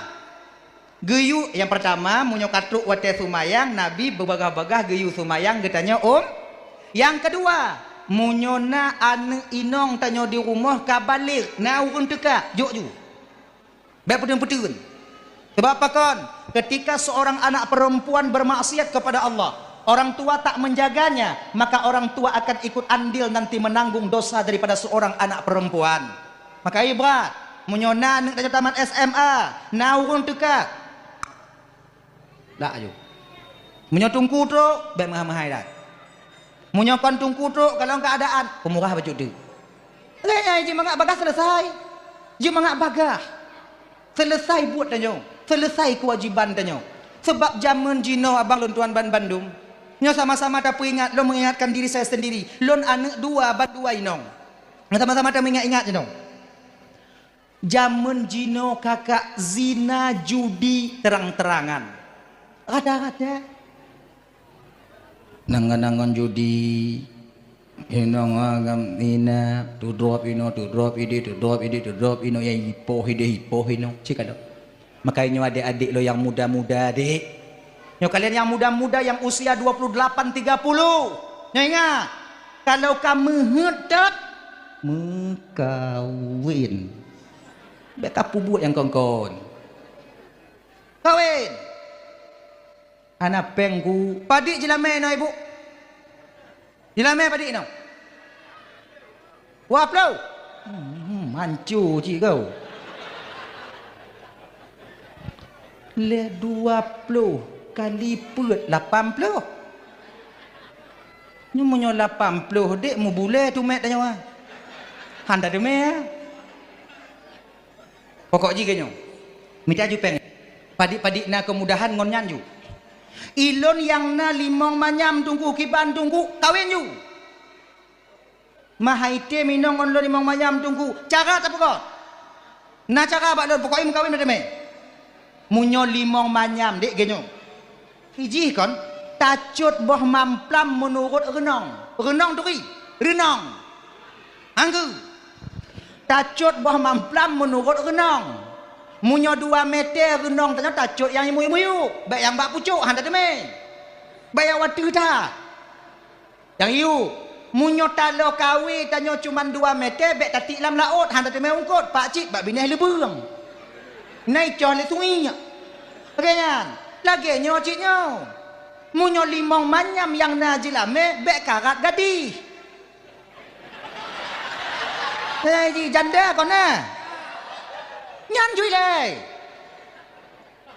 geuyue, nyang peurtama, meunyoe ka trok watée seumayang, Nabi beubagaih-bagaih geuyue seumayang geutanyoe, um. Nyang keudua, meunyoe na aneuëk inong tanyoe di rumoh ka baligh, na ureuëng teuka, jok ju. Bék peuteun-peuteun. Sebab pakon? Ketika seorang anak perempuan bermaksiat kepada Allah, orang tua tak menjaganya, maka orang tua akan ikut andil nanti menanggung dosa daripada seorang anak perempuan. Maka ié brat, meunyoe na aneuëk tanyoe tamat S M A, na ureuëng teuka. Dak aju. Meunyoe teungku trok, bék meuhai-meuhai dak. Meunyoe kon teungku trok, kalon keuadaan, peumurah bacut teuk. Lé nyang jimangat bagaih selesai. Jimangat bagaih. Selesai buet tanyoe. Selesai keuwajiban tanyoe. Sebab jamén jinoe abang lôn tuan ban bandum. Nyoe sama-sama tapeuingat, lôn mengingatkan diri saya sendiri. Lôn aneuëk dua, ban dua inong. Nyoe sama-sama tameuingat-ingat jinoe. Jamén jinoe kakak zina judi terang-terangan. Rada-rada. Nangan-nangan judi. Inong agam ina, tudrop ino, tudrop idi, tudrop idi, tudrop ino, ya ipoh idi, ipoh ino. Cik ada. Makanya nyoe adik-adik lo yang muda-muda, dek. Nyoe kalian yang muda-muda yang usia dua puluh delapan, tiga puluh. Nyoe ingat, kalau ka meuheuet that, meukawin. Bék ka peubuet nyang kon-kon. Kawin. Hana péng ku. Padit jilamé inoe, Ibu? Jilamé padit inoe? Dua ploh. Hmm, manco cit kau. Lé dua ploh kali peuet lapan ploh. Nyoe meunyoe lapan ploh dek meubulée tumet tanyoe. Han tateumé. Pokok jih keu nyoe, mita ju péng. Padit-padit na keumudahan ngon nyan ju. Ilôn nyang na limong manyam teungku, kiban teungku, kawin ju. Mahai tem inong ngon lôn limong manyam teungku. Cara tapeugot. Na cara bak lôn, pokok jih meukawin na teumé. Meunyoe limong manyam dek geuh nyoe. Ijih kon, tacot boh mamplam meunurot reunong. Reunong turi, reunong. Anggeue. Tacot boh mamplam meunurot reunong. Meunyoe dua meter reunong tanyoe tacot nyang miyueb-miyueb, bék nyang bak pucok, han tateumé. Bék nyang wateuh that. Nyang yue. Meunyoe taloe kawé tanyoe cuman dua meter, bèk tatiek lam laôt, hana teumé eungkôt, pakcit bak binéh leubeueng. Na icoh lé sungiek. Lagèe nyan, lagèe nyoe cit nyoe. Meunyoe limong manyam nyang na jeulamé, bèk karat gadih. Eh, ji janda kon na. Nyan jui lé.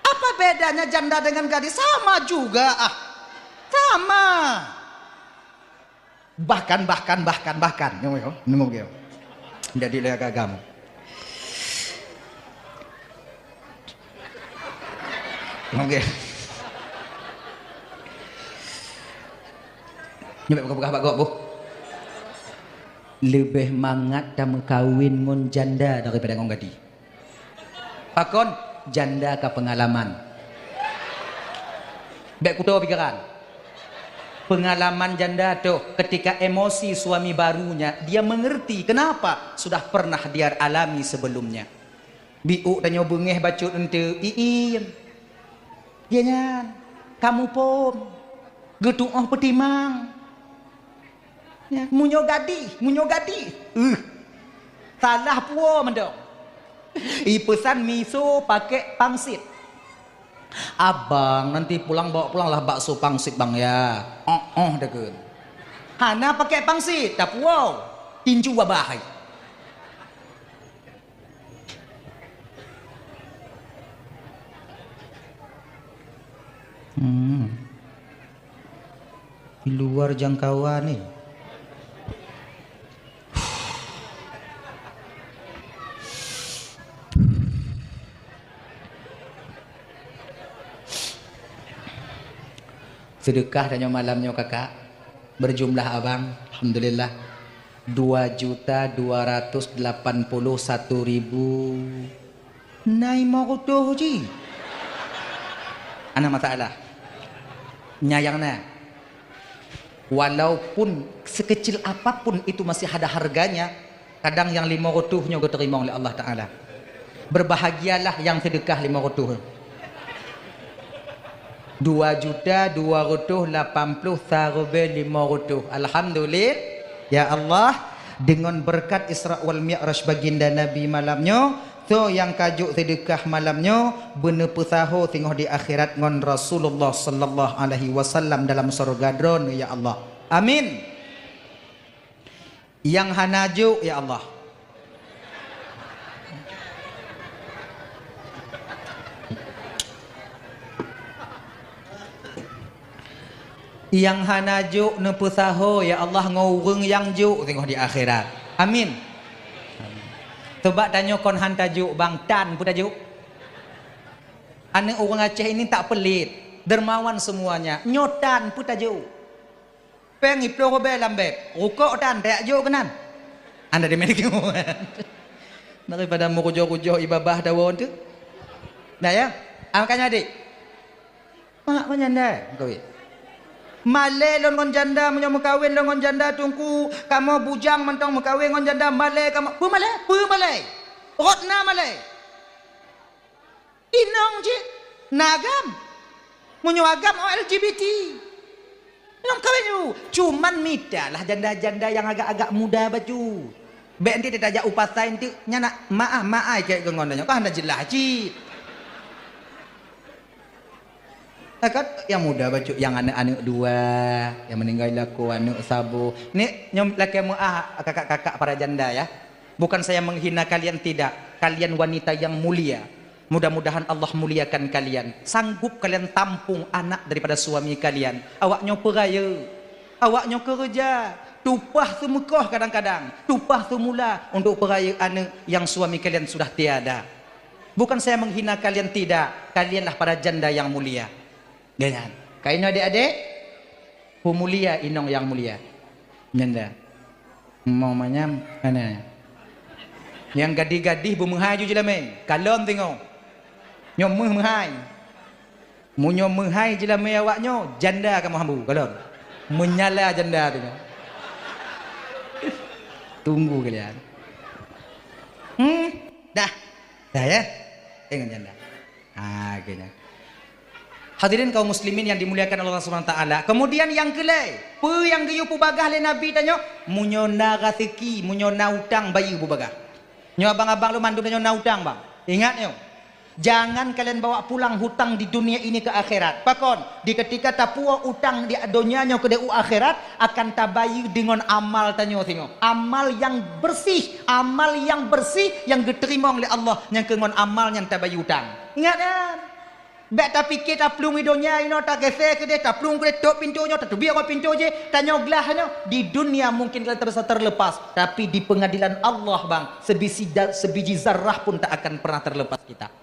Apa bedanya janda dengan gadis? Sama juga, ah. Sama. Bahkan, bahkan, bahkan, bahkan. Nyoe, nyoe. Nemu ke? Jadi lé agam. Oke. Nyoe buka-buka bak gok, Bu. Leubeh mangat tameukawen ngon janda daripada ngon gadih. Pakon? Janda ka peungalaman. Bèk kuto pikiran. Peungalaman janda toh, ketika emosi suami barunya, dia mengerti kenapa, sudah pernah dia alami sebelumnya. Biôk tanyoe beungéh bacut eunteuk, iim. Dia nyan, kamu pom. Geutuoh peutimang. Ya, meunyoe gadih, meunyoe gadih. Uh. Salah puwoe mantong. Ipeusan miso pakai pangsit. "Abang, nanti pulang bawa pulanglah bakso pangsit, Bang, ya." Oh, oh, dah kan. Hana pakai pangsit, tapuwoe. Tinju babah hai. Hmm. Di luar jangkauan ni. Sedekah tanyoe malam nyoe, Kakak, berjumlah abang, alhamdulillah, dua juta dua ratus delapan puluh satu ribu. Na limong reutôh ji. Hana masalah. Nyan nyang na. Walaupun sekecil apapun itu masih ada harganya, kadang nyang limong reutôh nyoe geuteurimong lé Allah Taala. Berbahagialah nyang sedekah limong reutôh. Dua juta dua ratus lapan puluh sareubee lima ratus. Alhamdulillah. Ya Allah, deungon beureukat Isra wal Mi'raj baginda Nabi malam nyoe, soe nyang ka jok seudeukah malam nyoe, beuneupeusaho singoh di akhirat ngon Rasulullah sallallahu alaihi wasallam dalam syeuruga Droeneuh, ya Allah. Amin. Nyang hana jok, ya Allah. Nyang hana jok neupeusaho, ya Allah, ngon ureuëng nyang jok singoh di akhirat. Amin. Amin. Coba tanyoe kon han tajok, bang, tan peue tajok? Aneuk ureuëng Aceh ini tak pelit, dermawan semuanya. Nyoe tan peue tajok? Péng iploh rubée lam beb, rukok tan tajak jok keunan. Anda di Amerika. Daripada meurujoh-rujoh ibabah dawa tu. Dah ya? Ah, makanya adik. Mak meunyan dah, meukawen. Malée lôn ngon janda, meunyoe meukawen lôn ngon janda, Teungku, kamoe bujang mantong meukawen ngon janda, malée kamoe. Peue malée? Peue malée? Rot na malée. Inong cit na agam. Meunyoe agam, oh, L G B T. Inong kawin ju. Cuman mita lah janda-janda nyang agak-agak muda bacut. Bék nanti tajak u pasai nanti nyan nak maah-maah keu ngon nyoe. Kan hana jeulaih cit. Kan nyang muda bacut, nyang aneuk-aneuk dua, nyang meuninggai lakoe aneuk saboh. Ni nyoe lakée meuah kakak-kakak para janda ya. Bukan saya menghina kalian, tidak. Kalian wanita yang mulia. Mudah-mudahan Allah muliakan kalian. Sanggup kalian tampung anak daripada suami kalian. Awak nyoe peurayeuk. Awak nyoe keureuja. Tupah seumeukoh kadang-kadang. Tupah seumula untuk peurayeuk aneuk nyang suami kalian sudah tiada. Bukan saya menghina kalian, tidak. Kalianlah para janda yang mulia. Nyan. Kainoe adik-adik, peumulia inong nyang mulia. Nyan dah. Mong manyam, ana. Nyang gadih-gadih beumeuhai ju jeulamé. Kalon teungoh. Nyoe meuh meuhai. Meunyoe meuhai jeulamé awak nyoe, janda kamoe hambu, kalon. Meunyala janda teungoh. Tunggu kalian. Hmm, dah. Dah ya? Ingat janda. Ha, keunan. Hadirin kaum muslimin yang dimuliakan Allah Subhanahu wa taala. Kemudian nyang keulhèe, peue nyang geuyue peubagah lé Nabi tanyoe? Meunyoe na raseuki, meunyoe na utang, bayeue beubagah. Nyoe abang-abang lôn mandum tanyoe na utang, bang. Ingat nyoe. Jangan kalian bawa pulang hutang di dunia ini ke akhirat. Pakon? Di ketika tapuwoe utang di donya nyoe keudéh u akhirat, akan tabayeue deungon amal tanyoe singoh. Amal nyang bersih, amal nyang bersih nyang geuteurimong lé Allah nyang keu ngon amal nyang tabayeue utang. Ingat nyan. Bèk tapike taplueng i donya inoe, tageuséh keudéh, taplueng keudéh, tôp pintoe nyoe, tateubiet rot pintoe jéh, tanyoe glah nyoe. Di dunia mungkin kita bisa terlepas, tapi di pengadilan Allah, bang, sebiji da-, sebiji zarah pun tak akan pernah terlepas kita.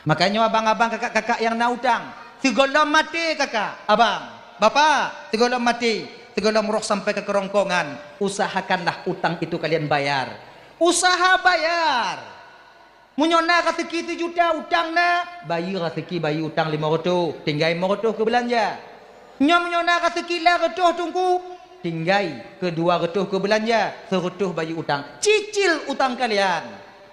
Makanya abang-abang, kakak-kakak yang na utang, sigohlom maté kakak, abang, bapak, sigohlom maté, sigohlom roh sampai ke kerongkongan, usahakanlah utang itu kalian bayar. Usaha bayar. Meunyoe na raseuki sijuta, utang na, bayeue raseuki, bayeue utang limong reutôh, tinggai limong reutôh keu beulanja. Nyoe meunyoe na raseuki lapan reutôh, Teungku, tinggai keu dua reutôh keu beulanja, seureutôh bayeue utang. Cicil utang kalian.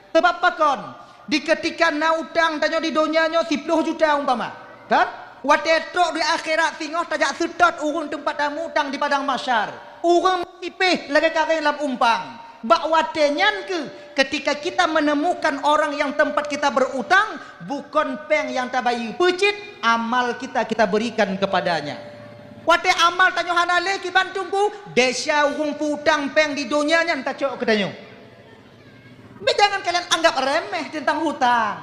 Sabab pakon? Di keutika na utang tanyoe di donya nyoe siploh juta umpama, kan? Watèe trok di akhirat singoh tajak seutôt ureueng teumpat tameuutang di padang mahsyar. Ureueng meusipéh lagèe karéng lam umpang. Bak watèe nyan keuh, ketika kita menemukan orang yang tempat kita berutang, bukon péng nyang tabayeue, peue cit, amal kita, kita berikan kepadanya. Watèe amal tanyoe hana lé kiban Teungku, desya ureueng peu-utang péng di donya nyan tacok keu tanyoe. Bèk jangan kalian anggap remeh teuntang hutang.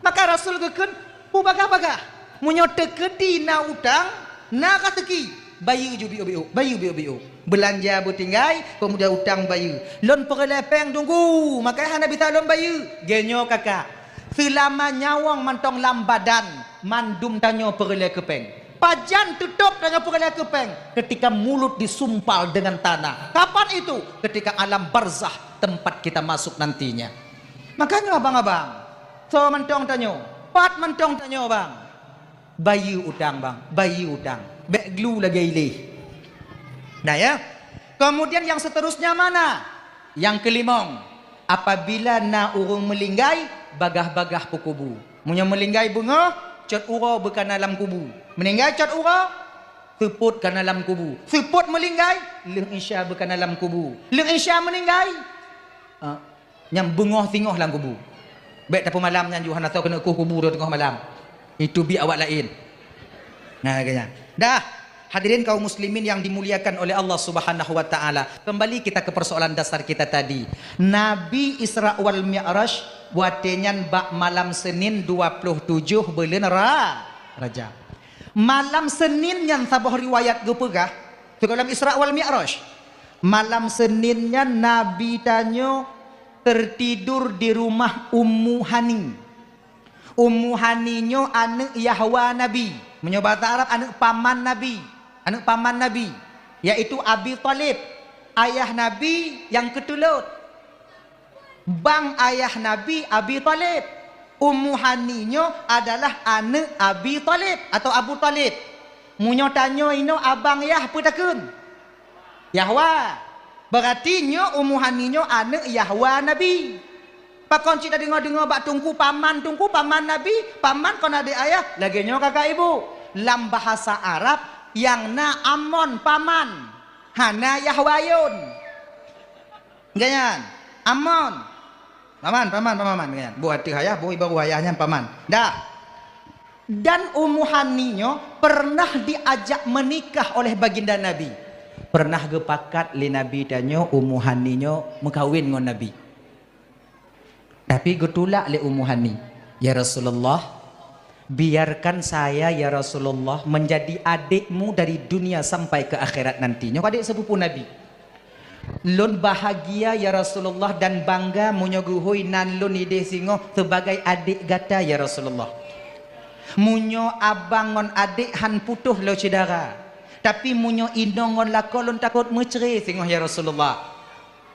Maka Rasul geukheun, "Beubagah-bagah. Meunyoe teukeudi na utang, na raseuki, bayeue ju biôk-biôk, bayeue biôk-biôk. Beulanja beutinggai, keumudian utang bayeue. Lôn peureulèe péng Teungku, makajih hana bisa lôn bayeue." Geuh nyoe kakak, seulama nyawöng mantong lam badan, mandum tanyoe peureulèe keu péng. Pajan teutôp tanyoe peureulèe keu péng? Ketika mulut disumpal dengan tanah. Kapan itu? Ketika alam barzakh, tempat kita masuk nantinya. Makanya abang-abang, soe mantong tanyoe, pat mantong tanyoe, bang. Bayeue utang, bang, bayeue utang. Bèk glu lagèe ilèe. Nah, ya. Kemudian yang seterusnya mana? Yang kelimong, apabila na ureueng meulinggai, bagah-bagah peukubu. Meunyoe meulinggai beungoh, cot uroe beukana lam kubu. Meulinggai cot uroe, seupôt kana lam kubu. Seupôt meulinggai, lheueh isya beukana lam kubu. Lheueh isya meulinggai, ah, nyan beungoh singoh lam kubu. Bèk tapeumalam nyan ju hana soe keuneuk kueh kubu teungoh malam. Itu bi awak laén. Nah, lagèe nyan. Dah, hadirin kaum muslimin yang dimuliakan oleh Allah Subhanahu wa taala. Kembali kita ke persoalan dasar kita tadi. Nabi Isra wal Mi'raj watèe nyan bak malam Senin dua puluh tujoh buleuen Ra-, Rajab. Malam Senin nyan saboh riwayat geupeugah, sigohlom Isra wal Mi'raj. Malam Senin nyan Nabi tanyoe tertidur di rumah Ummu Hani. Ummu Hani nyoe aneuk Yahwa Nabi. Meunyoe basa Arab, aneuk paman Nabi. Aneuk paman Nabi, yaitu Abi Thalib, ayah Nabi nyang keutulot. Bang ayah Nabi Abi Thalib. Ummu Hani nyoe adalah aneuk Abi Thalib atau Abu Thalib. Meunyoe tanyoe inoe abang yah, peue takheun? Yahwa. Beurati nyoe Ummu Hani nyoe aneuk Yahwa Nabi. Pakon cit tadeungoe-deungoe bak teungku paman, teungku paman Nabi, paman kon adék ayah, lagèe nyoe kakak ibu. Lam bahasa Arab nyang na amon paman, hana Yahwa yon. Geuh nyan, amon. Paman, paman, paman, geuh nyan. Boh ateueh ayah, boh ibaroe ayah nyan paman. Dah. Dan Ummu Hani nyoe pernah diajak menikah oleh Baginda Nabi. Pernah geupakat lé Nabi tanyoe Ummu Hani nyoe meukawen ngon Nabi. Tapi geutulak lé Ummu Hani, "Ya Rasulullah, biarkan saya, ya Rasulullah, menjadi adikmu dari dunia sampai ke akhirat nanti." Nyoe adék sepupu Nabi. "Lôn bahagia, ya Rasulullah, dan bangga meunyoe geuhôi nan lôn idéh singoh sebagai adék gata, ya Rasulullah. Meunyoe abang ngon adék han putôh lé syedara, tapi meunyoe inong ngon lakoe lôn takot meucré singoh, ya Rasulullah."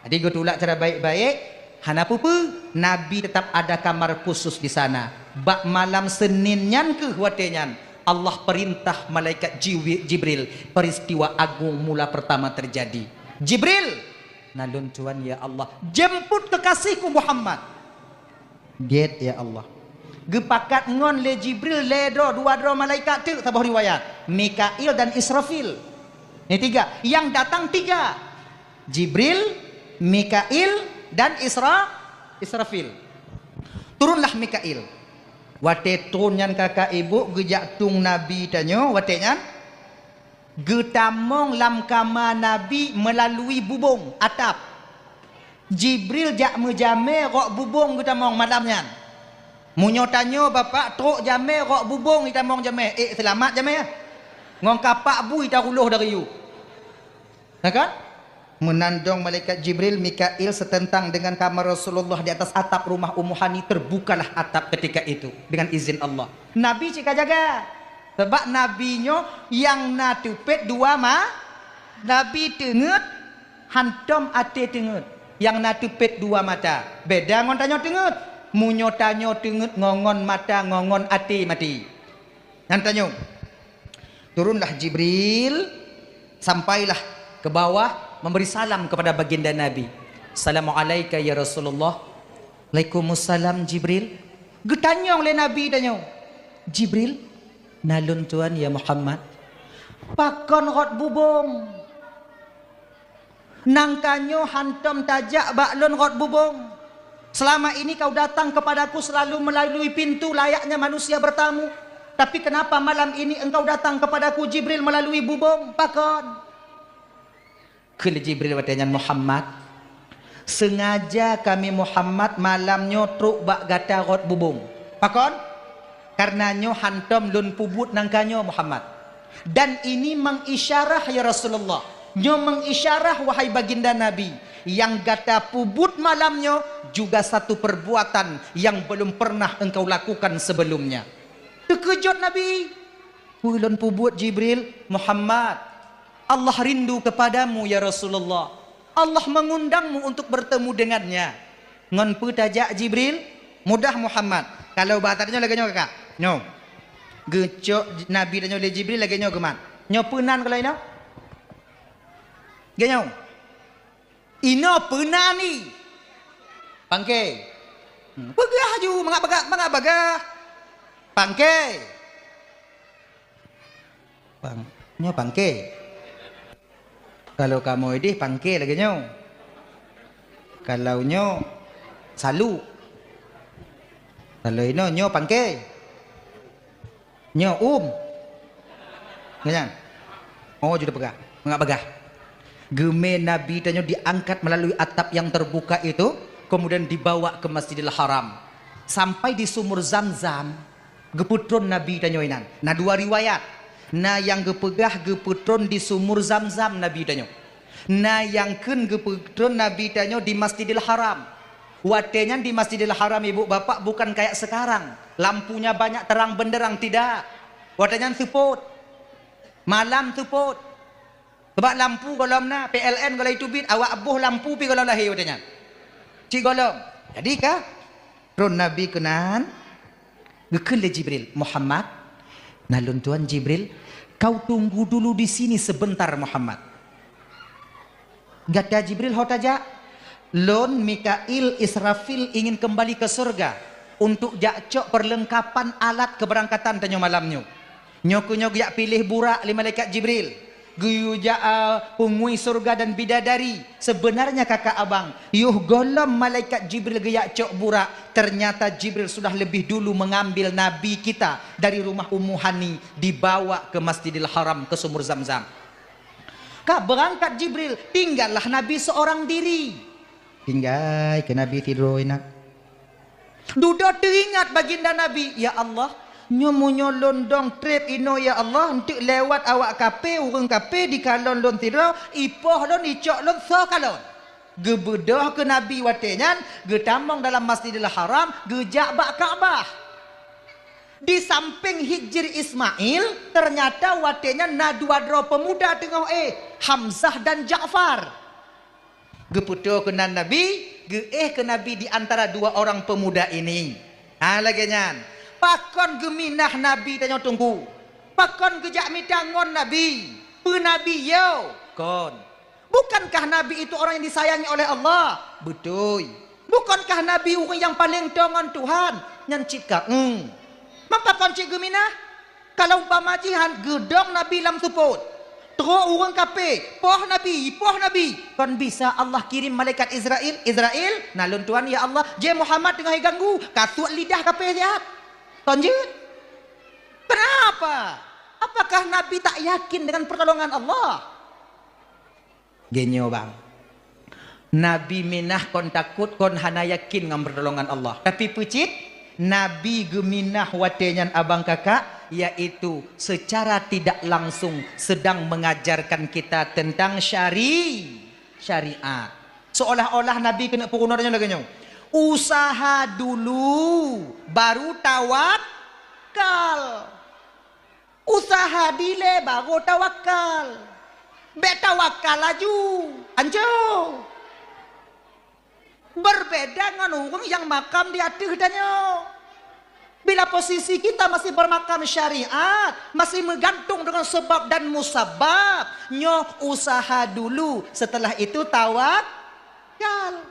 Jadi geutulak cara baik-baik, hana peue-peue, Nabi tetap ada kamar khusus di sana. Bak malam Senin nyan keuh watèe nyan, Allah perintah malaikat Jiwi-, Jibril, peristiwa agung mula pertama terjadi. "Jibril, na lôn tuan ya Allah, jemput kekasihku Muhammad." "Gèt ya Allah." Geupakat ngon lé Jibril lhée droe, dua droe malaikat teuk saboh riwayat, Mikail dan Israfil. Nyang tiga, nyang datang tiga. Jibril, Mikail, dan Isra-, Israfil. Turunlah Mikail. Watée tron nyan kakak ibu geujak tueng Nabi tanyoe, watée nyan geutamong lam kama Nabi meulalui bubông atap. Jibril jak meujamé rot bubông geutamong malam nyan. Meunyoe tanyoe bapak trok jamé rot bubông itamong jamé, ék seulamat jamé. Ngon kapak bui taruloh dari yue. Na kan? Meunan dong malaikat Jibril, Mikail seuteuntang deungon kama Rasulullah di atas atap rumah Ummu Hani, terbukalah atap ketika itu dengan izin Allah. Nabi cit ka jaga. Sabab Nabi nyoe nyang na teupet dua ma-, Nabi teungeut hantom até teungeut, nyang na teupet dua mata. Beda ngon tanyoe teungeut. Meunyoe tanyoe teungeut ngon ngon mata, ngon ngon até maté. Nyan tanyoe. Turunlah Jibril, sampailah ke bawah memberi salam kepada baginda Nabi. "Assalamualaika ya Rasulullah." "Waalaikumsalam Jibril." Geutanyong lé Nabi tanyoe, "Jibril, na lôn tuan ya Muhammad, pakon rot bubông?" Nangka nyoe hantom tajak bak lôn rot bubông. Selama ini kau datang kepadaku selalu melalui pintu layaknya manusia bertamu. Tapi kenapa malam ini engkau datang kepadaku Jibril melalui bubông? Pakon? Kheun lé Jibril watée nyan, "Muhammad, sengaja kami Muhammad malam nyoe trok bak gata rot bubông." Pakon? Kareuna nyoe hantom lôn peubuet nangka nyoe, Muhammad. Dan ini mengisyarah, ya Rasulullah. Nyoe mengisyarah, wahai baginda Nabi, nyang gata peubuet malam nyoe juga satu perbuatan yang belum pernah engkau lakukan sebelumnya. Teukeujot Nabi. "Peue lôn peubuet, Jibril?" "Muhammad, Allah rindu kepadamu, ya Rasulullah. Allah mengundangmu untuk bertemu dengannya." "Ngon peue tajak, Jibril?" "Mudah, Muhammad. Kalau bahasa tanyoe lagée nyoe, kakak. Nyoe. Geucok Nabi tanyoe lé Jibril lagée nyoe geumat. Nyoe peue nan kalau inoe?" Lagée nyoe. "Inoe peue nan?" "Pangke." Hmm. Peugah laju, mangat bagah, mangat bagah. "Pangke." Pang-, nyoe pangke. Kalau kamoe ideh pangke lagée nyoe. Kalau nyoe saluk. Kalau inoe nyoe pangke. Nyoe um. Nyan. Oh, jeuet peugah. Mangat bagah. Geumé Nabi tanyoe diangkat melalui atap yang terbuka itu, kemudian dibawa ke Masjidil Haram. Sampai di Sumur Zamzam, Geupeutron Nabi tanyoe inan. Na dua riwayat. Na nyang geupeugah geupeutron di Sumur Zamzam Nabi tanyoe. Na nyang kheun geupeutron Nabi tanyoe di Masjidil Haram. Watée nyan di Masjidil Haram, ibu bapak, bukan kayak sekarang, lampunya banyak terang benderang, tidak. Watée nyan seupôt. Malam seupôt. Sabab lampu gohlom na, P L N gohlom teubiet, awak boh lampu pi gohlom lahé watée nyan. Cit gohlom. Jadi ka tron Nabi keunan, geukheun lé Jibril, "Muhammad, na lôn tuan Jibril, kau tunggu dulu di sini sebentar, Muhammad." "Gata Jibril ho tajak?" "Lôn, Mikail, Israfil ingin kembali ke surga untuk jak cok perlengkapan alat keberangkatan tanyoe malam nyoe." Nyoe keuh nyoe geujak piléh burak lé malaikat Jibril. Geuyue jak, a, peungui surga dan bidadari. Sebenarnya kakak abang, yoh gohlom malaikat Jibril geujak cok burak, ternyata Jibril sudah lebih dulu mengambil Nabi kita dari rumah Ummu Hani, dibawa ke Masjidil Haram, ke Sumur Zamzam. Ka beurangkat Jibril, tinggallah Nabi seorang diri. Tinggai keu Nabi sidroe inan. Dudoe teuingat baginda Nabi, "Ya Allah, nyoe meunyoe lôn dong treb inoe, ya Allah, eunteuk lewat awak kafé, ureuëng kafé jikalon lôn sidroe, ipoh lôn, icok lôn, soe kalon?" Geubeudôh keu Nabi watée nyan, geutamong dalam Masjidil Haram, geujak bak Ka'bah. Di sampéng Hijri Ismail, ternyata watée nyan na dua droe peumuda teungoh éh, Hamzah dan Ja'far. Geupeutoe keunan Nabi, geuéh keu Nabi di antara dua orang pemuda ini. Ha, lagée nyan. Pakon geuminah Nabi tanyoe Teungku? Pakon geujak mita ngon Nabi? Peue Nabi yo? Kon. Bukankah Nabi itu orang yang disayangi oleh Allah? Beutôi. Bukankah Nabi ureuëng nyang paleng toe ngon Tuhan? Nyan cit ka, hmm. Maka kon cit geuminah? Kalau umpama jih han geudong Nabi lam seupôt, trok ureuëng kafé, poh Nabi, poh Nabi, kon bisa Allah kirim malaikat Israel, "Israel, na lôn tuan, ya Allah, jeh Muhammad teungoh jiganggu, kasuet lidah kafé siat." Kon jeuet? Kenapa? Apakah Nabi tak yakin dengan pertolongan Allah? Geunyoe bang, Nabi minah kon takot, kon hana yakin ngon pertolongan Allah. Tapi peucit, Nabi geuminah watée nyan abang kakak, yaitu secara tidak langsung sedang mengajarkan kita tentang syari-, syariat. Seolah-olah Nabi keuneuk peurunoe tanyoe lagée nyoe, "Usaha dulu, baru tawakal." Usaha dilée baru tawakal. Bék tawakal laju. Anco. Berbeda ngon ureuëng nyang makam di ateueh tanyoe. Bila posisi kita masih bermakam syariat, masih meugantung dengan sebab dan musabab, nyoe usaha dulu, setelah itu tawakal.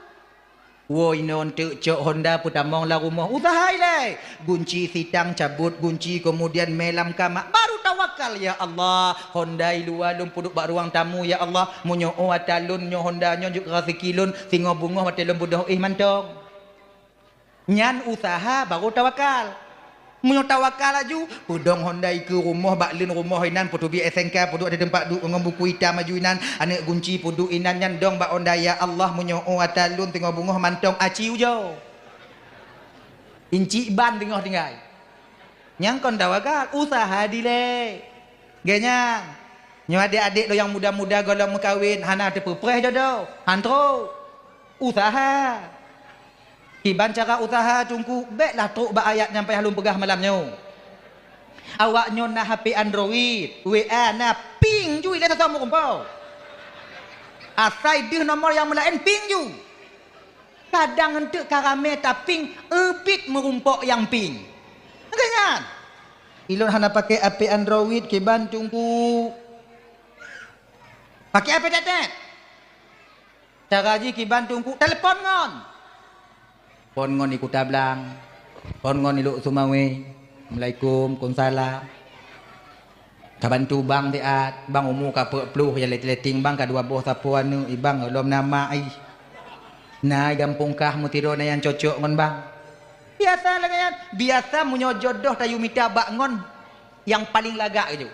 Woe inoe teuk cok honda peutamong lam rumoh, usaha ilée. Gunci sitang cabot, gunci keumudian mé lam kama, baru tawakal, "Ya Allah, honda i luwa lôn peuduek bak ruang tamu, ya Allah. Meunyoe ata lôn nyoe honda nyoe jeuet keu raseuki lôn, singoh beungoh watée lôn beudôh éh mantong." Nyan usaha baru tawakal. Meunyoe tawakal laju, peudong honda i keu rumoh bak leuen rumoh inan, peuteubiet S N K, peuduek di teumpat duek ngon buku itam laju inan, aneuëk gunci peuduek inan nyan dong bak honda, "Ya Allah, meunyoe ata lôn teungoh beungoh mantong aci ujoe. Incik ban teungoh tinggai." Nyang kon tawakal, usaha dilée. Geuh nyan, nyoe adék-adék lôn nyang muda-muda gohlom meukawen, hana teupeupreh jodoh, han trok. Usaha. Kiban cara usaha Teungku, béklah trok bak ayat nyang payah lôn peugah malam nyoe. Awaknyoe na H P Android, W A na, ping ju ilée sasom meurumpok. Asai deuh nomor nyang meulaén ping ju. Kadang eunteuk ka ramé taping, eubit meurumpok nyang ping. Lagée nyan. Ilôn hana pakai H P Android kiban Teungku. Pakai H P tetet. Cara jih kiban Teungku, telepon ngon. Phon ngon di Kuta Blang. Phon ngon di Lhokseumawe. Assalamualaikum, waalaikumsalam. Ka bantu bang siat, bang umu ka peuet ploh, ya leteng-leteng bang ka dua boh sapoe aneuëk, i bang lom na mak ih. Na i gampông kah meusidroe na nyang cocok ngon bang. Biasa lagée nyan, biasa meunyoe jodoh tayue mita bak ngon nyang paleng lagak keujeuet.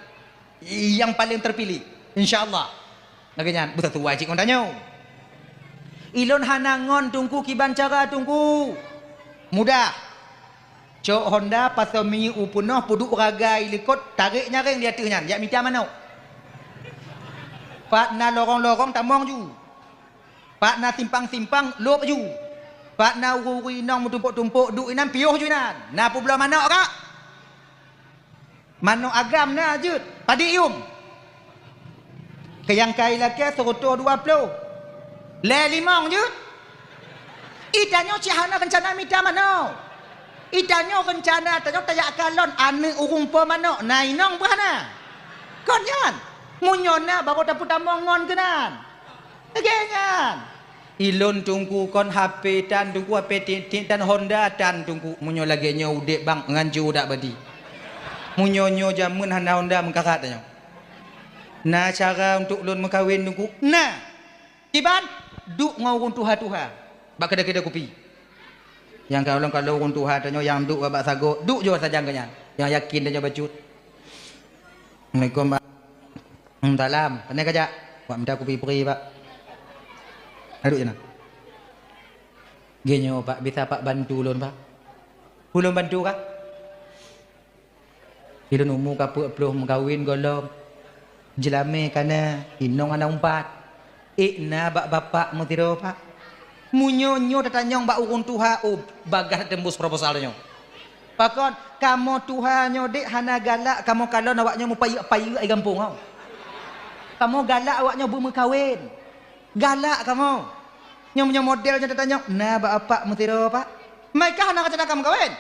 Nyang paleng terpilih, insya Allah. Lagée nyan, beusatuai cit ngon tanyoe. Ilôn hana ngon Teungku kiban cara Teungku. Mudah. Cok honda pasoe minyeuk u peunoh peuduek ragai likot, tarek nyareng di ateueh nyan, jak mita manok. Pat na lorong-lorong tamong ju. Pat na simpang-simpang lôb ju. Pat na ureuëng-ureuëng inong meutumpok-tumpok duek inan piôh ju inan. Na peubloe manok kak? Manok agam na jeuet, padit yuem. Keu nyang kai lakée seureutôh dua ploh. Lhée limong jeuet. I tanyoe cit hana reuncana mita manok. I tanyoe reuncana tanyoe tajak kalon aneuëk ureuëng po manok, na inong beuh hana. Kon nyan, meunyoe na baru tapeutamong ngon keunan. Lagée nyan. Ilôn Teungku kon H P tan Teungku, H P tiek-tiek tan honda tan Teungku. Meunyoe lagée nyoe udeb bang, ngan ju udak badi. Meunyoe nyoe jamén hana honda meukarat tanyoe. Na cara untuk lôn meukawen Teungku? Na. Kiban? Duek ngon ureuëng tuha-tuha bak keudè-keudè kupi. Nyang kalon-kalon ureuëng tuha tanyoe nyang duek bak sagoe, duek jih sajan geuh nyan. Nyang yakin tanyoe bacut. Assalamualaikum, Bang. Hmm, salam. Pane kajak? Wak minta kupi pri, Pak. Aduk je na. Geuh nyoe, Pak, bisa Pak bantu lôn, Pak? Ulôn bantu kah? Ilôn umu ka peuet ploh meukawen gohlom. Jeulamé ka na, inong hana umpat. Ék na bak bapak meusidroe, Pak. Meunyoe nyoe tatanyong bak ureuëng tuha, oh, bagaih teumbus proposal nyoe. Pakon, kamoe tuha nyoe dek hana galak kamoe kalon awaknyoe meupayeuk-payeuk di gampông, oh. Kamoe galak awaknyoe beumeukawen. Galak kamoe. Nyoe meunyoe model nyoe tatanyong, na bak bapak meusidroe, Pak. Meuikah hana rencana ka meukawen?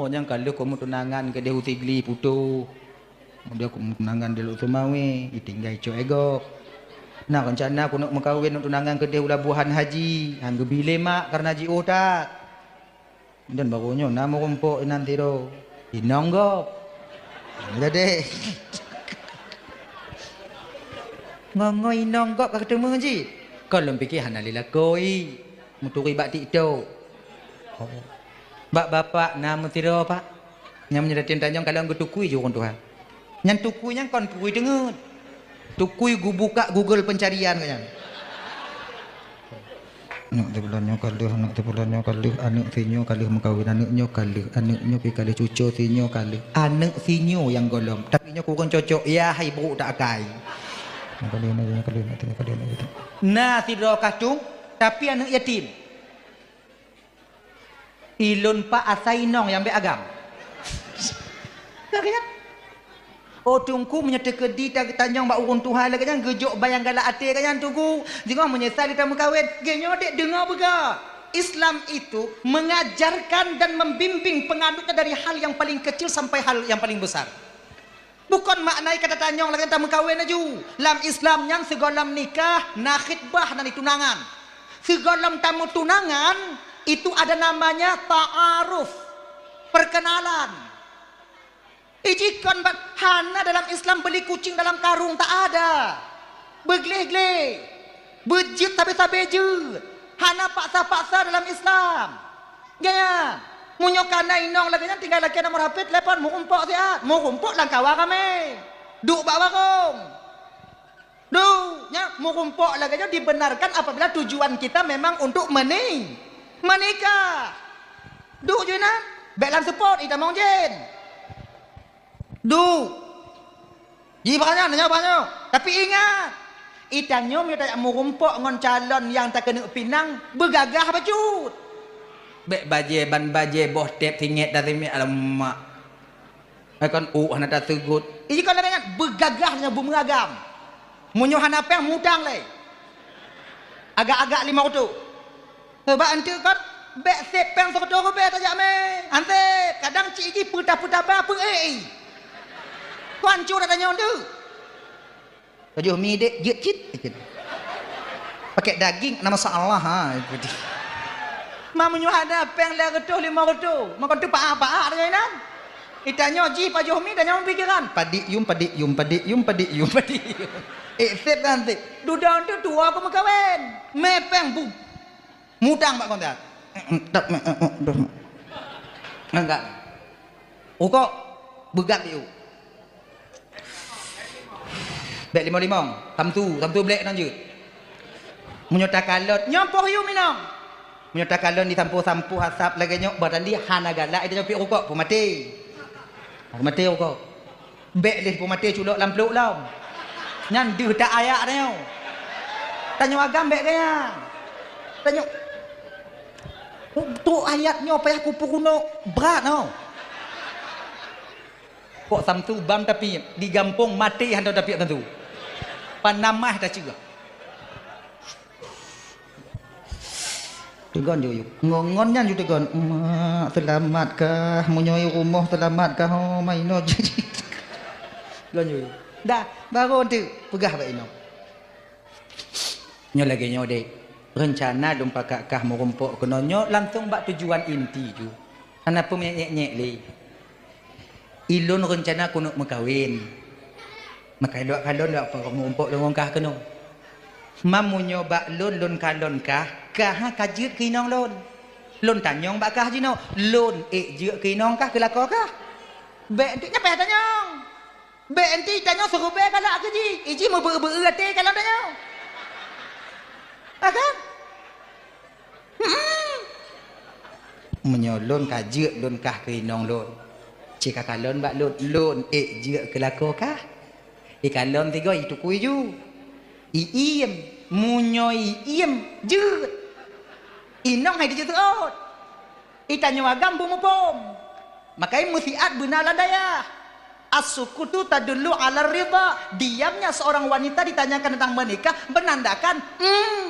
Oh, nyang ka lheueh kamoe tunangan keudeh u Sigli putôh. Kemudian kamoe tunangan di Lhokseumawe, itinggai cok ego. Na reuncana keuneuk meukawen, neuk tunangan keudeh u Labuhan Haji, han geubi lé mak kareuna jiôh that. Dan barô nyoe na meurumpok inan sidroe. Inong gob. Jadi. Ngon-ngon inong gob ka keuteumé jih. Kon lôn pike hana lé lakoe. Meuturi bak TikTok. Bak bapak na meusidroe, Pak. Nyang meunyoe dateng tanyong kalon geutukui ju ureueng tuha. Nyan tukui nyan kon pui teungeut. Tukui geubuka Google pencarian ka nyan. Aneuk teuh bulan nyoe ka lheueh, aneuk teuh bulan nyoe ka lheueh, aneuk sinyoe ka lheueh meukawen, aneuk nyoe ka lheueh, aneuk nyoe pi ka lheueh, cuco sinyoe ka lheueh. Aneuk sinyoe nyang gohlom, tapi nyoe kureueng cocok, ya hai brok tak akai. Nyoe ka lheueh, nyoe ka lheueh, nyoe ka lheueh, nyoe ka lheueh. Na sidroe kah tueng, tapi aneuk yatim. Ilôn pak asai inong nyang bèk agam. Ka, ka, ya? Oh, Teungku, meunyoe teukeudi ta-, tanyong bak ureueng tuha lagèe nyan, geujok bayang galak até ka nyan, Teungku. Singoh meunyeusai lé tameukawen. Geuh nyoe dek deungoe beugah. Islam itu mengajarkan dan membimbing penganutnya dari hal yang paling kecil sampai hal yang paling besar. Bukon makna kata tanyong lagèe tameukawen laju. Lam Islam nyan sigohlom nikah, na khitbah, na tunangan. Sigohlom tameutunangan, itu ada namanya ta'aruf, perkenalan. Iji kon bak hana dalam Islam beli kucing dalam karung, tak ada. Beugleh-gleh. Beujeuet sabe-sabe jeuet. Hana paksa-paksa dalam Islam. Gaya. Meunyoe kana inong lagèe nyan tinggai lakèe nomor H P, telepon, meurumpok siat. Meurumpok lam kawa ramè. Duek bak warong. Duek, nya, meurumpok lagèe nyoe dibenarkan apabila tujuan kita memang untuk meni-, menikah. Duek ju inan, bèk lam seupôt, itamong jén. Duek. Ji bak nyan, nyoe bak nyoe. Tapi ingat, itanyoe meunyoe tajak meurumpok ngon calon nyang takeuneuk pinang, beugagah bacut. Bèk bajèe, ban bajèe, boh tép, singèt, dan singèt, alamak. Hai kon ôk hana taseugot. Iji kon lagèe nyan, beugagah nyan beumeuragam. Meunyoe hana pèng, mutang lé. Agak-agak limong reutôh. Sabab eunteuk kon, bèk sép pèng sireutôh ribèe tajak mè. Ansép, kadang cit jih peutah-peutah ba peu-ék i. Kon hancô that tanyoe eunteuk. Pajoh mi dek, jeuet cit. Pakèk daging, na masalah, ha. Ma meunyoe hana pèng lhèe reutôh, limong reutôh, meukeunong teupaah-paah deungon inan. Itanyoe jih pajoh mi, tanyoe pikiran. Padik yum, padik yum, padik yum, padik yum, padik yum. Ék sép kan sép. Dudoe tu tuwoe keu meukawen. Mè pèng bu. Mutang bak kontak. Enggak. Rukok, beugam yuk. Bèk limong-limong, samsu, samsu blék ngon jeuet. Meunyoe takalon, nyoe poh yum inong. Meunyoe takalon disampoe-sampoe asap lagèe nyoe, bah tandi hana galak, ita nyoe piep rukok, peumaté. Peumaté rukok. Bèk lé peumaté culok lam pluek lom. Nyan deuh tak ayak tanyoe. Tanyoe agam bèk gaya. Tanyoe, untuk ayat nyoe payah kupeurunoe brat nyoe. Kok samsu bam tapi di gampông maté hana tapi samsu. Panamah taceugah. Teugon ju yuk. Ngon-ngon nyan ju teugon. Mak, seulamat kah? Meunyoe i rumoh seulamat kah? Oh, mainoe. Teugon ju yuk. Dah, baru tu peugah bak inoe. Nyoe lagèe nyoe dek. Reuncana lôn pakat kah meurumpok keunoe nyoe langsong bak tujuan inti ju. Hana peue nyek-nyek lé. Ilôn reuncana keuneuk meukawen. Maka ilok kalon lok peurumpok lôn ngon kah keunoe. Mam meunyoe bak lôn, lôn kalon kah, kah ka jeuet keu inong lôn. Lôn tanyong bak kah jinoe, lôn ék jeuet keu inong kah, keu lakoe kah? Bèk, nyoe payah tanyong. Bèk, eunteuk tanyoe siribèe galak keu jih, iji meubeu-beu até kalon tanyoe. Ha kan? Hmm. Meunyoe lôn ka jeuet lôn kah keu inong lôn, ci ka kalon bak lôn, lôn ék jeuet keu lakoe kah? Ikalon tiga itukui ju. Iiem, meunyoe iiem jeuet. Inong hai dijeuet seuôt. Itanyoe agam beumuphom. Makai meusiat beuna lam dayah. As-sukutu tadullu 'ala ridha. Diamnya seorang wanita ditanyakan tentang menikah menandakan, hmm.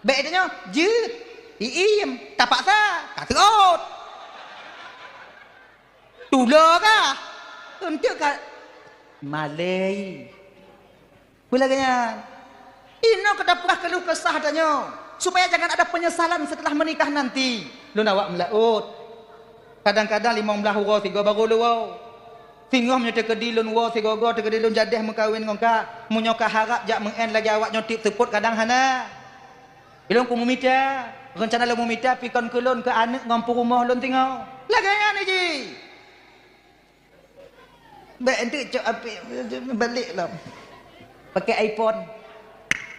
Bèk tanyoe, jeuet, iiem, tapaksa, ka seuôt. Tulo kah? Eunteuk ka malèe. Peue lagèe nyan? Inoe keu tapeugah keuluh kesah tanyoe, supaya jangan ada penyesalan setelah menikah nanti. Lôn awak meulaôt. Kadang-kadang limong blaih uroe sigoe barô lôn woe. Singoh meunyoe teukeudi lôn woe sigoe-goe, teukeudi lôn jadeh meukawen ngon kak. Meunyoe ka harab jak meu'en lagèe awak nyoe tiep seupôt, kadang hana. Ilôn ku meumita, reuncana lôn meumita pi kon keu lôn, keu aneuk ngon peurumoh lôn singoh. Lagèe nyan jih. Bèk enteuk cok apik, balik lom. Pakai iPhone.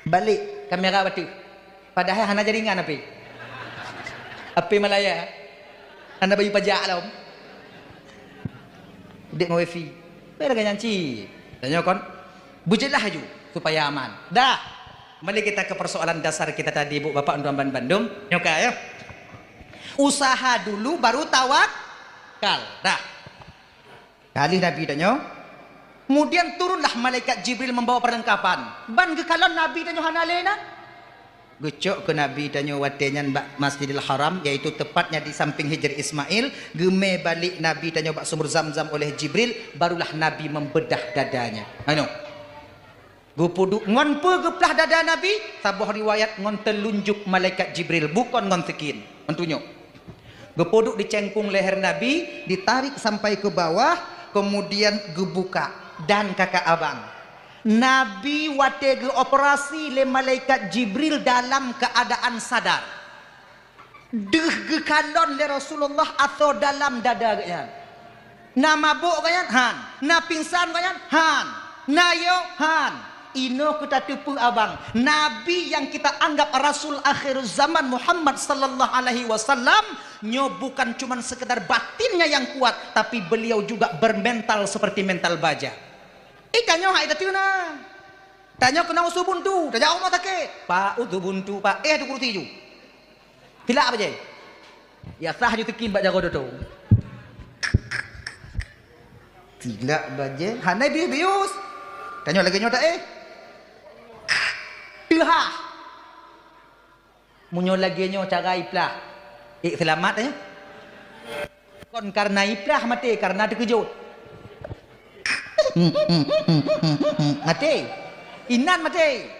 Balik kamera bateue. Padahai hana jaringan apik. Apik Malaya. Hana bayeue pajak lom. Dek ngon wifi. Bèk lagèe nyan cit. Tanyoe kon beujeulaih laju supaya aman. Dah. Kembali kita ke persoalan dasar kita tadi, Bu, Bapak, untuk bandum. Nyoe ka, ya. Usaha dulu baru tawakal. Dah. Ka lheueh Nabi tanyoe, kemudian turunlah malaikat Jibril membawa perlengkapan. Ban geukalon Nabi tanyoe hana lé nan. Geucok keu Nabi tanyoe watèe nyan bak Masjidil Haram, yaitu tepatnya di samping Hijr Ismail. Geumè balik Nabi tanyoe bak sumur Zamzam oleh Jibril, barulah Nabi membedah dadanya. Anu. Geupeuduek ngon peue geuplah dada Nabi? Saboh riwayat ngon teulunjuk malaikat Jibril, bukon ngon sikin. Ngon tunyok. Geupeuduek di cengkong leher Nabi, ditarik sampai ke bawah, kemudian geubuka. Dan kakak abang, Nabi watèe geuoperasi lé malaikat Jibril dalam keadaan sadar. Deuh geukalon lé Rasulullah asoe dalam dada geuhnyan. Na mabök geuhnyan? Han. Na pingsan geuhnyan? Han. Na yo? Han. Inoe keu tateupeue abang, Nabi yang kita anggap Rasul akhir zaman Muhammad sallallahu alaihi wasallam, nyoe bukan cuman sekedar batinnya yang kuat, tapi beliau juga bermental seperti mental baja. Eh, tanyoe hai tateuna. Tanyoe keunong su buntu, tajak rumoh sakét. Pak, u su buntu, Pak. Eh, tu kursi ju. Tilak bajèe. Ya sah ju teukim bak jaroe doto. Tilak bajèe, hana bius-bius. Tanyoe lagèe nyoe tak eh? Teuhah. Meunyoe lagèe nyoe cara iplah. Eh, seulamat eh. Kon karena iplah maté, karena teukeujot. Maté. Inan maté.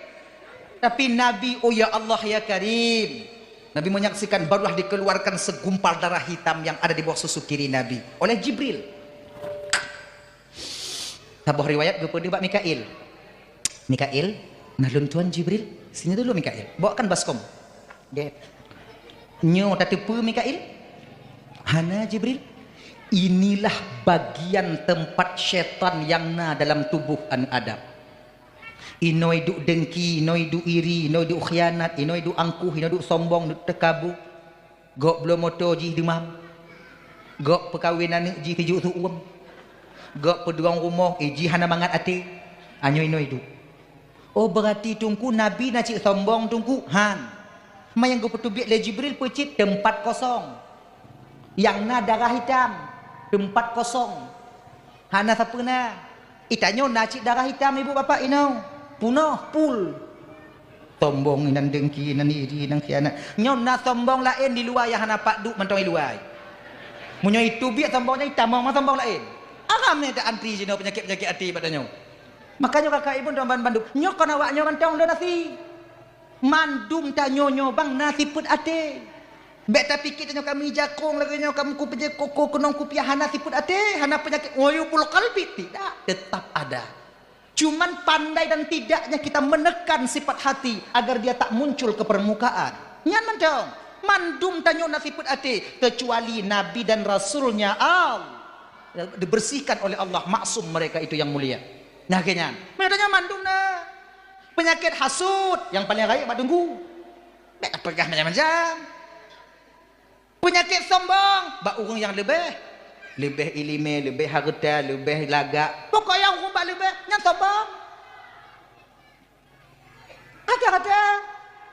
Tapi Nabi, oh ya Allah ya Karim. Nabi menyaksikan, barulah dikeluarkan segumpal darah hitam yang ada di bawah susu kiri Nabi oleh Jibril. Saboh riwayat geupeudeuh bak Mikail. Mikail, nah lôn tuan Jibril, sini dulu Mikail. Bawakan baskom. Deh. Nyoe tateupeue Mikail? Hana Jibril. Inilah bagian tempat syaitan yang na dalam tubuh aneuk Adam. Inoe duek dengki, inoe duek iri, inoe duek khianat, inoe duek angkuh, inoe duek sombong, duek teukabu. Gok bloe moto jih deumam. Gok peukawen aneuk jih tijok su uem. Gok peudong rumoh, eh, jih hana mangat até. Anyoe inoe duek. Oh, beurati Teungku Nabi na cit sombong Teungku? Han. Ma nyang geupeuteubiet lé Jibril peucit teumpat kosong. Nyang na darah hitam, teumpat kosong. Hana sapeue na. Itanyoe na cit darah hitam ibu bapak inoe. Punoh, pul. Sombong inan dengki, inan iri, inan khianat. Nyoe na sombong laén di luwa nyang hana pat duek mantong i luwa. Meunyoe iteubiet sombong nyan itamong ma sombong laén. Aram nyan ta antri jinoe peunyakét-peunyakét até bak tanyoe. Makanya kakak ibu dan bandum, nyoe kon awak nyoe mantong lôn asi. Mandum tanyoe nyoe bang na sifeuet até. Bèk tapike tanyoe kami jakong lagèe nyoe, kami kupeujeuet koko keunong kupiah, hana sifeuet até, hana peunyakét uyubul qalbi, tidak, tetap ada. Cuman pandai dan tidaknya kita menekan sifat hati agar dia tak muncul ke permukaan. Nyan mantong, mandum tanyoe na sifeuet até, kecuali Nabi dan Rasulnya Allah dibersihkan oleh Allah, maksum mereka itu yang mulia. Nah, lagèe nyan. Meunyoe tanyoe mandum na. Peunyakét hasut nyang paleng rayeuk bak teungku. Bèk tapeugah macam-macam. Peunyakét sombong bak ureueng nyang leubeh. Leubeh ileumèe, leubeh hareuta, leubeh lagak. Pokok nyang ureueng bak leubeh, nyan sombong. Kata-kata.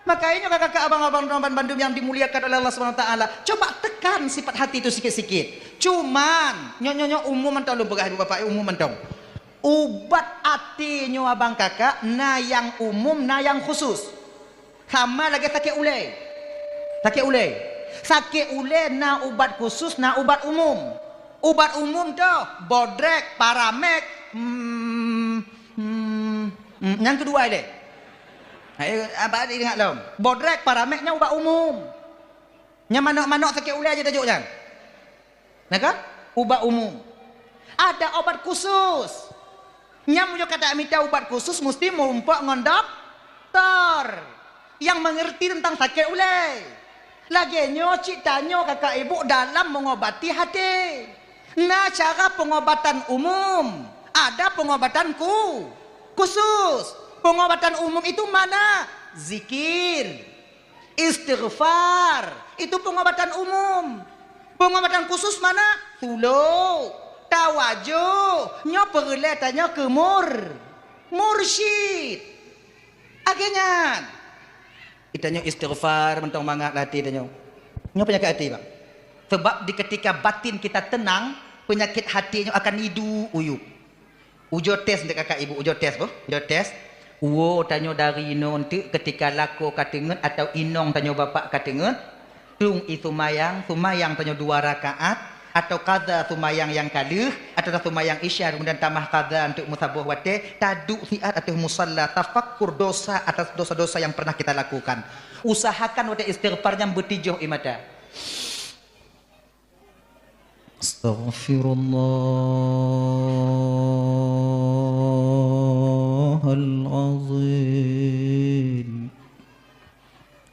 Makanya kakak-kakak, abang-abang, teman bandum yang dimuliakan oleh Allah Subhanahu Wa Taala, coba tekan sifat hati itu sikit-sikit. Cuman, nyoe, nyoe, nyoe umum mantong lôn peugah, ibu bapak, umum mantong. Ubat até nyoe abang kakak, na nyang umum, na nyang khusus. Sama lagèe sakét ulèe. Sakét ulèe. Sakét ulèe na ubat khusus, na ubat umum. Ubat umum toh, bodrek, paramek, hmm, hmm, hmm, nyang keudua ilèe. Hai, apa ingat lom? Bodrek, Paramex nyan ubat umum. Nyan manök-manök sakét ulèe jih tajok nyan. Nah kan? Ubat umum. Ada obat khusus. Nyang meunyoe ka tamita ubat khusus, musti meurumpok ngon doktor nyang mengerti tentang sakét ulèe. Lagèe nyoe cit tanyoe kakak ibu dalam mengobati hati. Na cara pengobatan umum, ada pengobatan khu-, khusus. Pengobatan umum itu mana? Zikir. Istighfar, itu pengobatan umum. Pengobatan khusus mana? Suluk, tawajuh, nyoe peureulèe tanyoe keu mur-, mursyid. Lagèe nyan. Tanyoe istighfar, mantong mangat lam até tanyoe. Nyoe penyakit hati, Bang. Sebab di ketika batin kita tenang, penyakit hati nyoe akan iduek uyuek. Ujoe tes dek kakak ibu, ujoe tes boh, ujoe tes. Woe tanyoe dari inoe enteuk ketika lakoe ka teungeut atau inong tanyoe bapak ka teungeut, tueng ie seumayang, seumayang tanyoe dua rakaat, atau qadha seumayang nyang ka lheueh, atau seumayang isya kemudian tamah qadha enteuk meusaboh watèe, taduek siat ateueh musalla, tafakkur dosa atas dosa-dosa yang pernah kita lakukan. Usahakan watèe istighfar nyan beutijoh ie mata. Astaghfirullahalazim.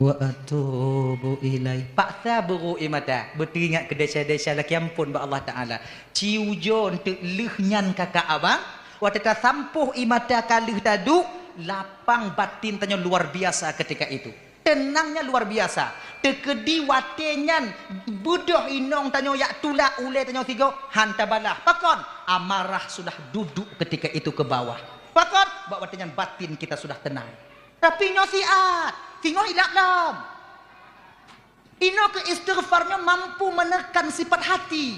Wa atubu ilaih. Paksa beurôk ie mata, beuteuingat keu desya-desya lakèe amphon bak Allah Taala. Ci ujoe enteuk lheueh nyan kakak abang, watèe tasampôh ie mata ka lheueh taduek, lapang batin tanyoe luar biasa ketika itu. Teunangnya luar biasa. Teukeudi watèe nyan beudôh inong tanyoe jak tulak ulèe tanyoe sigoe, han tabalah. Pakon? Amarah sudah duduk ketika itu ke bawah. Pakon? Bak watèe nyan batin kita sudah tenang. Tapi nyoe siat, singoh ilap lom. Inoe keu istighfar nyoe mampu menekan sifat hati.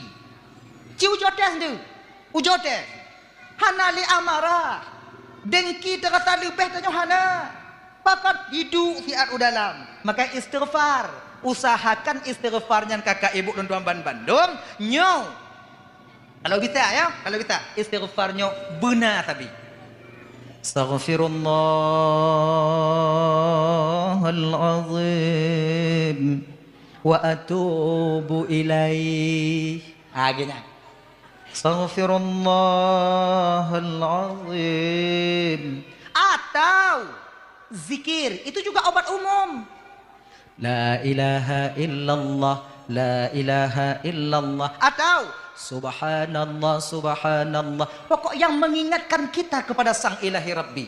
Ci ujoe tes tu. Ujoe tes. Hana lé amarah. Dengki teurasa leubeh tanyoe hana. Pakon? Iduek siat u dalam. Maka istighfar. Usahakan istighfar nyan kakak ibu lôn tuan ban bandum. Nyoe. Kalau bisa ya, kalau bisa. Istighfar nyoe beuna sabe. Astaghfirullahalazim. Wa atubu ilaih. Ha, geuh nyan. Astaghfirullahalazim. Atau zikir, itu juga obat umum. La ilaha illallah, la ilaha illallah. Atau subhanallah, subhanallah. Pokok yang mengingatkan kita kepada Sang Ilahi Rabbi.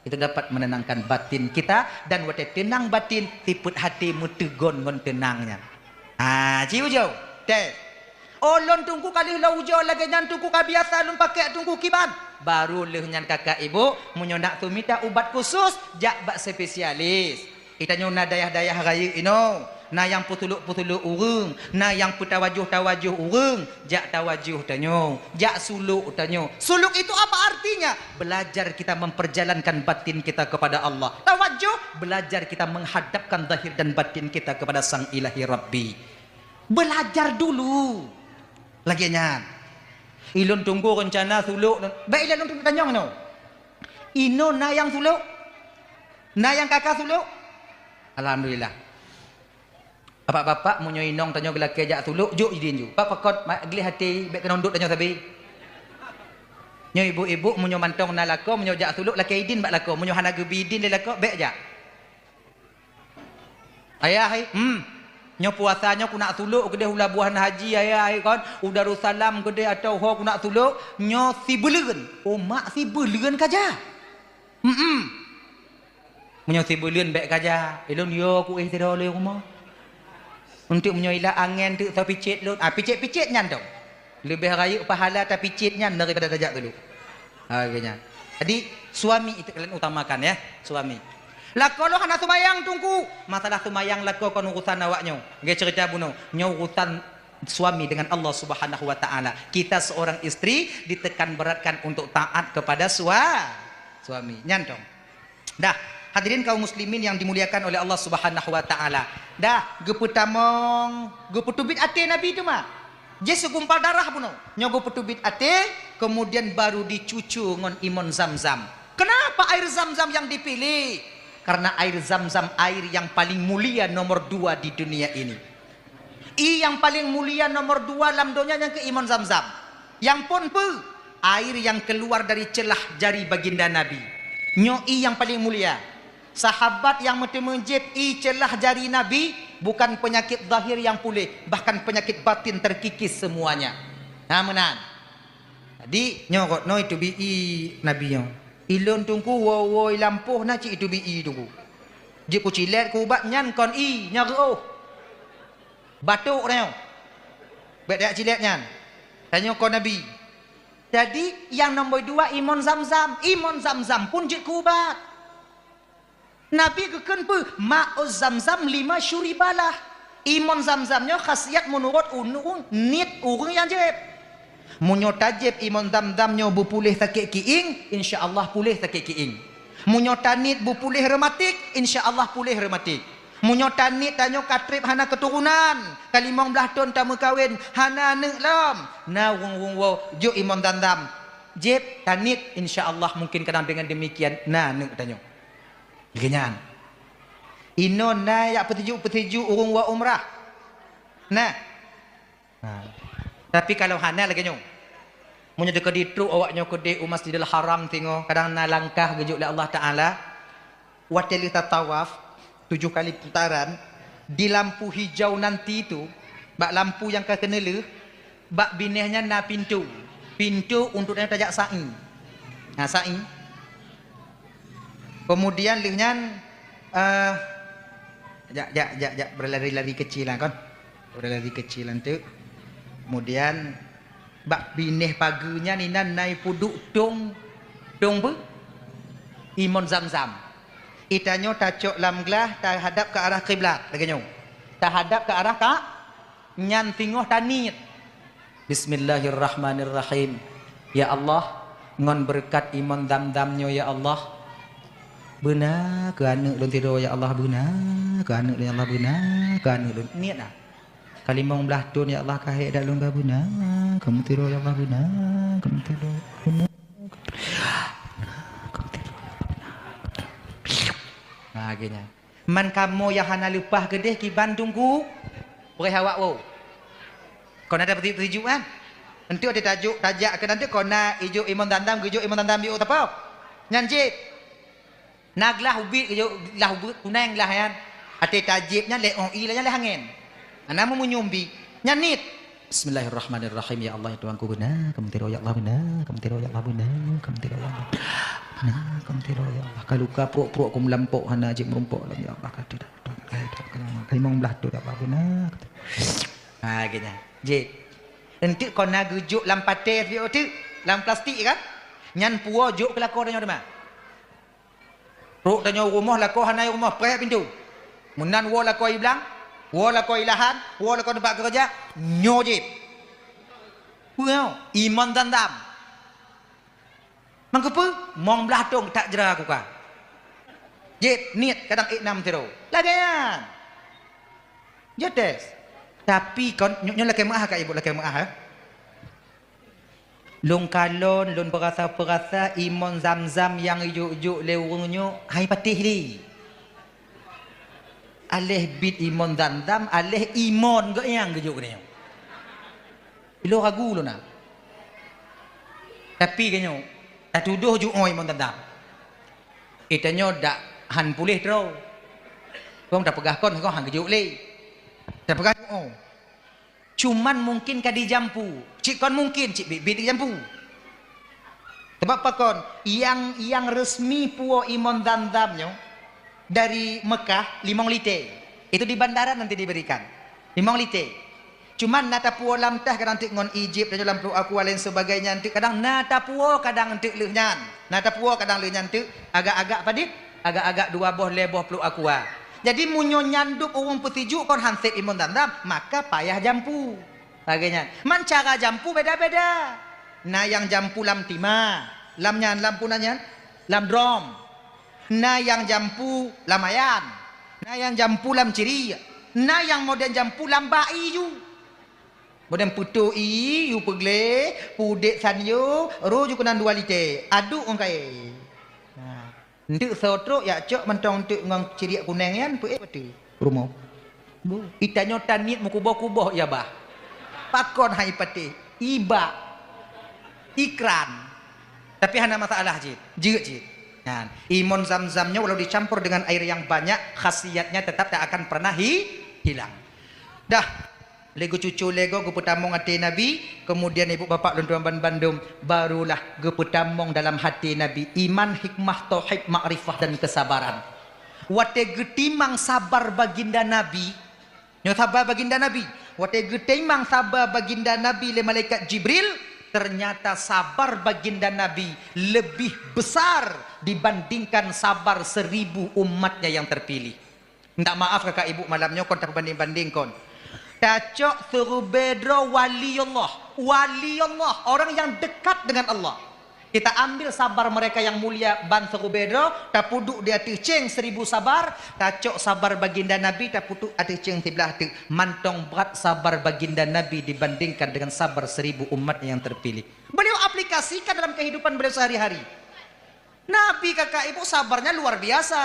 Itu dapat menenangkan batin kita, dan watèe teunang batin, sifeuet hati meuteugon ngon teunang nyan. Ha, ci ujoe. Tes. Oh, lôn Teungku ka lheueh lôn ujoe lagèe nyan, Teungku ka biasa lôn pakèk, Teungku, kiban. Baru lheueh nyan kakak ibu, meunyoe nak sumita ubat khusus, jak bak spesialis. Di tanyoe na dayah-dayah rayeuk inoe, na nyang peusulok-peusulok ureueng, na nyang peutawajoh-tawajoh ureueng, jak tawajoh tanyoe, jak sulok tanyoe. Sulok itu apa artinya? Belajar kita memperjalankan batin kita kepada Allah. Tawajoh, belajar kita menghadapkan zahir dan batin kita kepada Sang Ilahi Rabbi. Belajar dulu. Lagèe nyan. Ilôn Teungku reuncana sulok, bèk ilôn Teungku tanyong inoe. Inoe na nyang sulok? Na nyang ka ka sulok? Alhamdulillah. Bapak-bapak, meunyoe inong tanyoe geulakèe jak sulok, jok idin ju. Bak pakon, ma-, gleh até, bèk keunong dot tanyoe sabe. Nyoe ibu-ibu, meunyoe mantong na lakoe, meunyoe jak sulok, lakèe idin bak lakoe. Meunyoe hana geubi idin lé lakoe, bèk jak. Ayah, hai, hmm. Nyoe puasa nyoe ku nak sulok keudeh u Labuhan Haji, ayah, hai, kon. U Darussalam keudeh atau ho ku nak sulok, nyoe sibuleuen. Oh, mak, sibuleuen ka jak? Hmm. Meunyoe sibuleuen bèk ka jak, ilôn yo ku éh sidroe lé rumoh. Untuk meunyoe ilak angèn teuk tapicet lôn, ah, picet-picet nyan dong. Leubeh rayeuk pahala tapicet nyan daripada tajak sulok. Ha, geuh nyan. Jadi, suami itu kalian utamakan, ya, suami. Lakoe lôn hana seumayang, Teungku. Masalah seumayang lakoe kon urusan awak nyoe. Lagèe cerita bunoe. Nyoe urusan suami dengan Allah Subhanahu wa Ta'ala. Kita seorang istri ditekan beratkan untuk taat kepada sua-, suami. Nyan dong. Dah, hadirin kaum muslimin yang dimuliakan oleh Allah Subhanahu wa Ta'ala. Dah, geupeutamong, geupeuteubiet até Nabi teuma. Jih seugumpal darah bunoe. Nyoe geupeuteubiet até, kemudian baru dicucu ngon imon Zam-Zam. Kenapa air Zam-Zam yang dipilih? Karena air Zam-Zam air yang paling mulia nomor dua di dunia ini. Ié nyang paleng mulia nomor dua lam donya nyang keu imon Zam-Zam. Nyang phon peue? Air nyang keuluar dari ceulah jari baginda Nabi. Nyoe ié nyang paleng mulia. Sahabat nyang meuteumé jieb ié ceulah jari Nabi, bukan peunyakét zahir nyang puléh, bahkan peunyakét batin terkikis semuanya. Na meunan. Jadi, nyoe gob noe iteubiet ié Nabi nyoe. Ilôn Teungku woe-woe i lampôh na cit iteubiet ié Teungku. Jeuet kucilét kuubat nyan kon ié, nyan reuôh. Batôk tanyoe. Bék tajak cilét nyan. Tanyoe kon Nabi. Jadi, nyang nomor dua imon Zam-Zam. Imon Zam-Zam pun jeuet kuubat. Nabi geukheun peue? Ma'uz Zam-Zam lima syuribalah. Imon Zam-Zam nyoe khasiat meunurot ureuëng niet ureuëng nyang jieb. Meunyoe tajieb imon Zam-Zam nyoe beupuléh sakét kiéng, insya Allah puléh sakét kiéng. Meunyoe taniet beupuléh reumatik, insya Allah puléh reumatik. Meunyoe taniet tanyoe ka treb hana keuturonan, ka limong blaih thon tameukawen, hana aneuëk lom, na ureuëng-ureuëng woe jok imon Zam-Zam. Jieb, taniet, insya Allah mungkin kadang dengan demikian na aneuëk tanyoe. Lagée nyan. Inoe na jak peusijuek-peusijuek ureuëng woe umrah. Nah. Ha. Tapi kalau hana lagée nyoe. Meunyoe teuka jitrok awak nyoe keudeh u Masjidil Haram singoh, kadang na langkah geujok lé Allah Taala. Watée lheueh tatawaf tujoh kali putaran, di lampu hijau nanti tu, bak lampu nyang ka keuneulheueh, bak binéh nyan na pintoe. Pintoe untuk tajak sa'i. Na sa'i. Kemudian lheueh nyan, eh, jak, jak, jak, jak, berlari-lari kecil lah kon. Berlari kecil anteuk. Kemudian bak binéh pageue nyan inan na ipeuduek tong, tong peue? Imon Zam-Zam. Itanyoe tacok lam glah tahadap ke arah kiblat, lagée nyoe. Tahadap ke arah ka, nyan singoh taniet. Bismillahirrahmanirrahim. Ya Allah, ngon beureukat imon Zam-Zam nyoe ya Allah, beuna keu aneuëk lôn sidroe ya Allah, beuna keu aneuëk lôn ya Allah, beuna keu aneuëk lôn. Niet na. Ka limong blaih thon ya Allah ka hék dak lôn ka beuna, keu meusidroe ya Allah beuna, keu meusidroe, beuna, keu meusidroe. Ha, geuh nyan. Man kamoe nyang hana leupah keudeh kiban Teungku, preh awak woe. Kon na tapeusijuek-sijuek kan? Enteuk watée tajok tajak keu nanti kon na ijok imon Zam-Zam, geujok imon Zam-Zam jok tapok. Nyan cit. Na glah ubit geujok, glah ubit kuneng glah nyan. Watée tajieb nyan lé oh i nyan lé angén. Hana meumunyum bi. Nyan niet. Bismillahirrahmanirrahim. Ya Allah, ya Tuhanku, beuna keu meusidroe ya Allah, beuna keu meusidroe ya Allah, beuna keu meusidroe ya Allah. Beuna keu meusidroe ya Allah. Ka luka prok-prok keu meulampok hana jeuet meurumpok lom ya Allah. Ka tidak. Ka limong blaih thon ya Allah, beuna. Ha, geuh nyan. Jih. Enteuk kon na geujok lam paté, teuk, lam plastik kan? Nyan puwoe jok keu lakoe tanyoe teuma. Trok tanyoe rumoh, lakoe hana i rumoh, preh pintoe. Meunan woe lakoe i blang, woe lakoe i lahan, woe lakoe teumpat keureuja, nyoe jieb. Peue nyoe? Imon Zam-Zam. Mangkeupeue? Mong blaih thon that jra kuka. Jieb, niet, kadang ék nam sidroe. Lagée nyan. Jeuet tes. Tapi kon, nyoe, nyoe lakée meuáh ka ibu, lakée meuáh, eh. Lôn kalon, lôn peurasa-peurasa imon Zam-Zam nyang ijok-jok lé ureuëng nyoe hai patéh lé. Aléh biet imon Zam-Zam, aléh imon geuh nyang geujok geuh nyoe. Ilôn ragu lôn na. Tapi geuh nyoe, tatudoh jok oh imon Zam-Zam. Itanyoe dak han puléh droe. Kong tapeugah kon, kong han geujok lé. Tapeugah jok oh. Cuman mungkin ka dijampu. Cit kon mungkin, cit biet-biet dijampu. Sebab pakon, nyang, nyang resmi puwoe imon Zam-Zam nyoe dari Mekah limong lité. Itu di bandara nanti diberikan. Limong lité. Cuman na tapuwoe lam teh kadang teuk ngon ijib dan lam pluek aqua lain sebagainya teuk kadang na tapuwoe kadang teuk lheueh nyan. Na tapuwoe kadang lheueh nyan teuk agak-agak padit, agak-agak dua boh lhèe boh pluek aqua. Jadi meunyoe nyan dub ureuëng peusijuek kon han sép imon Zam-Zam, maka payah jampu. Lagée nyan. Man cara jampu beda-beda. Na nyang jampu lam timah, lam nyan, lam puna nyan, lam drom. Na nyang jampu lam ayan. Na nyang jampu lam ciri. Na nyang modern jampu lam bak ié ju. Modern peutoh ié, ju peugleh, pudek sanyo, roh ju keunan dua lité. Aduk ngon kaé. Nah. Nteuk soe trok jak cok mantong nteuk ngon ciriek kuneng nyan, peuék patéh rumoh. Itanyoe taniet meukuboh-kuboh, ya bah. Pakon hai patéh? Ibak. Ikran. Tapi hana masalah cit. Jeuet cit. Nyan. Imon Zam-Zam nyoe walau dicampur dengan air yang banyak, khasiatnya tetap tak akan pernah hi-, hilang. Dah. Lé geucucô lé goe geupeutamong até Nabi, kemudian ibu bapak lôn tuan ban bandum, barulah geupeutamong dalam até Nabi iman, hikmah, tauhid, makrifah, dan kesabaran. Watée geutimang sabar baginda Nabi, nyoe sabar baginda Nabi, watée geutimang sabar baginda Nabi lé malaikat Jibril, ternyata sabar baginda Nabi lebih besar dibandingkan sabar seribu umatnya yang terpilih. Minta maaf kakak ibu, malam nyoe kon tapeubanding-banding kon. Tacok seurubée droe wali Allah. Wali Allah, orang yang dekat dengan Allah. Kita ambil sabar mereka yang mulia ban seurubée droe, tapeuduek di ateueh céng seribu sabar, tacok sabar baginda Nabi, tapeuduek ateueh céng siblah teuk. Mantong brat sabar baginda Nabi dibandingkan dengan sabar seribu umat yang terpilih. Beliau aplikasikan dalam kehidupan beliau sehari-hari. Nabi kakak ibu sabarnya luar biasa.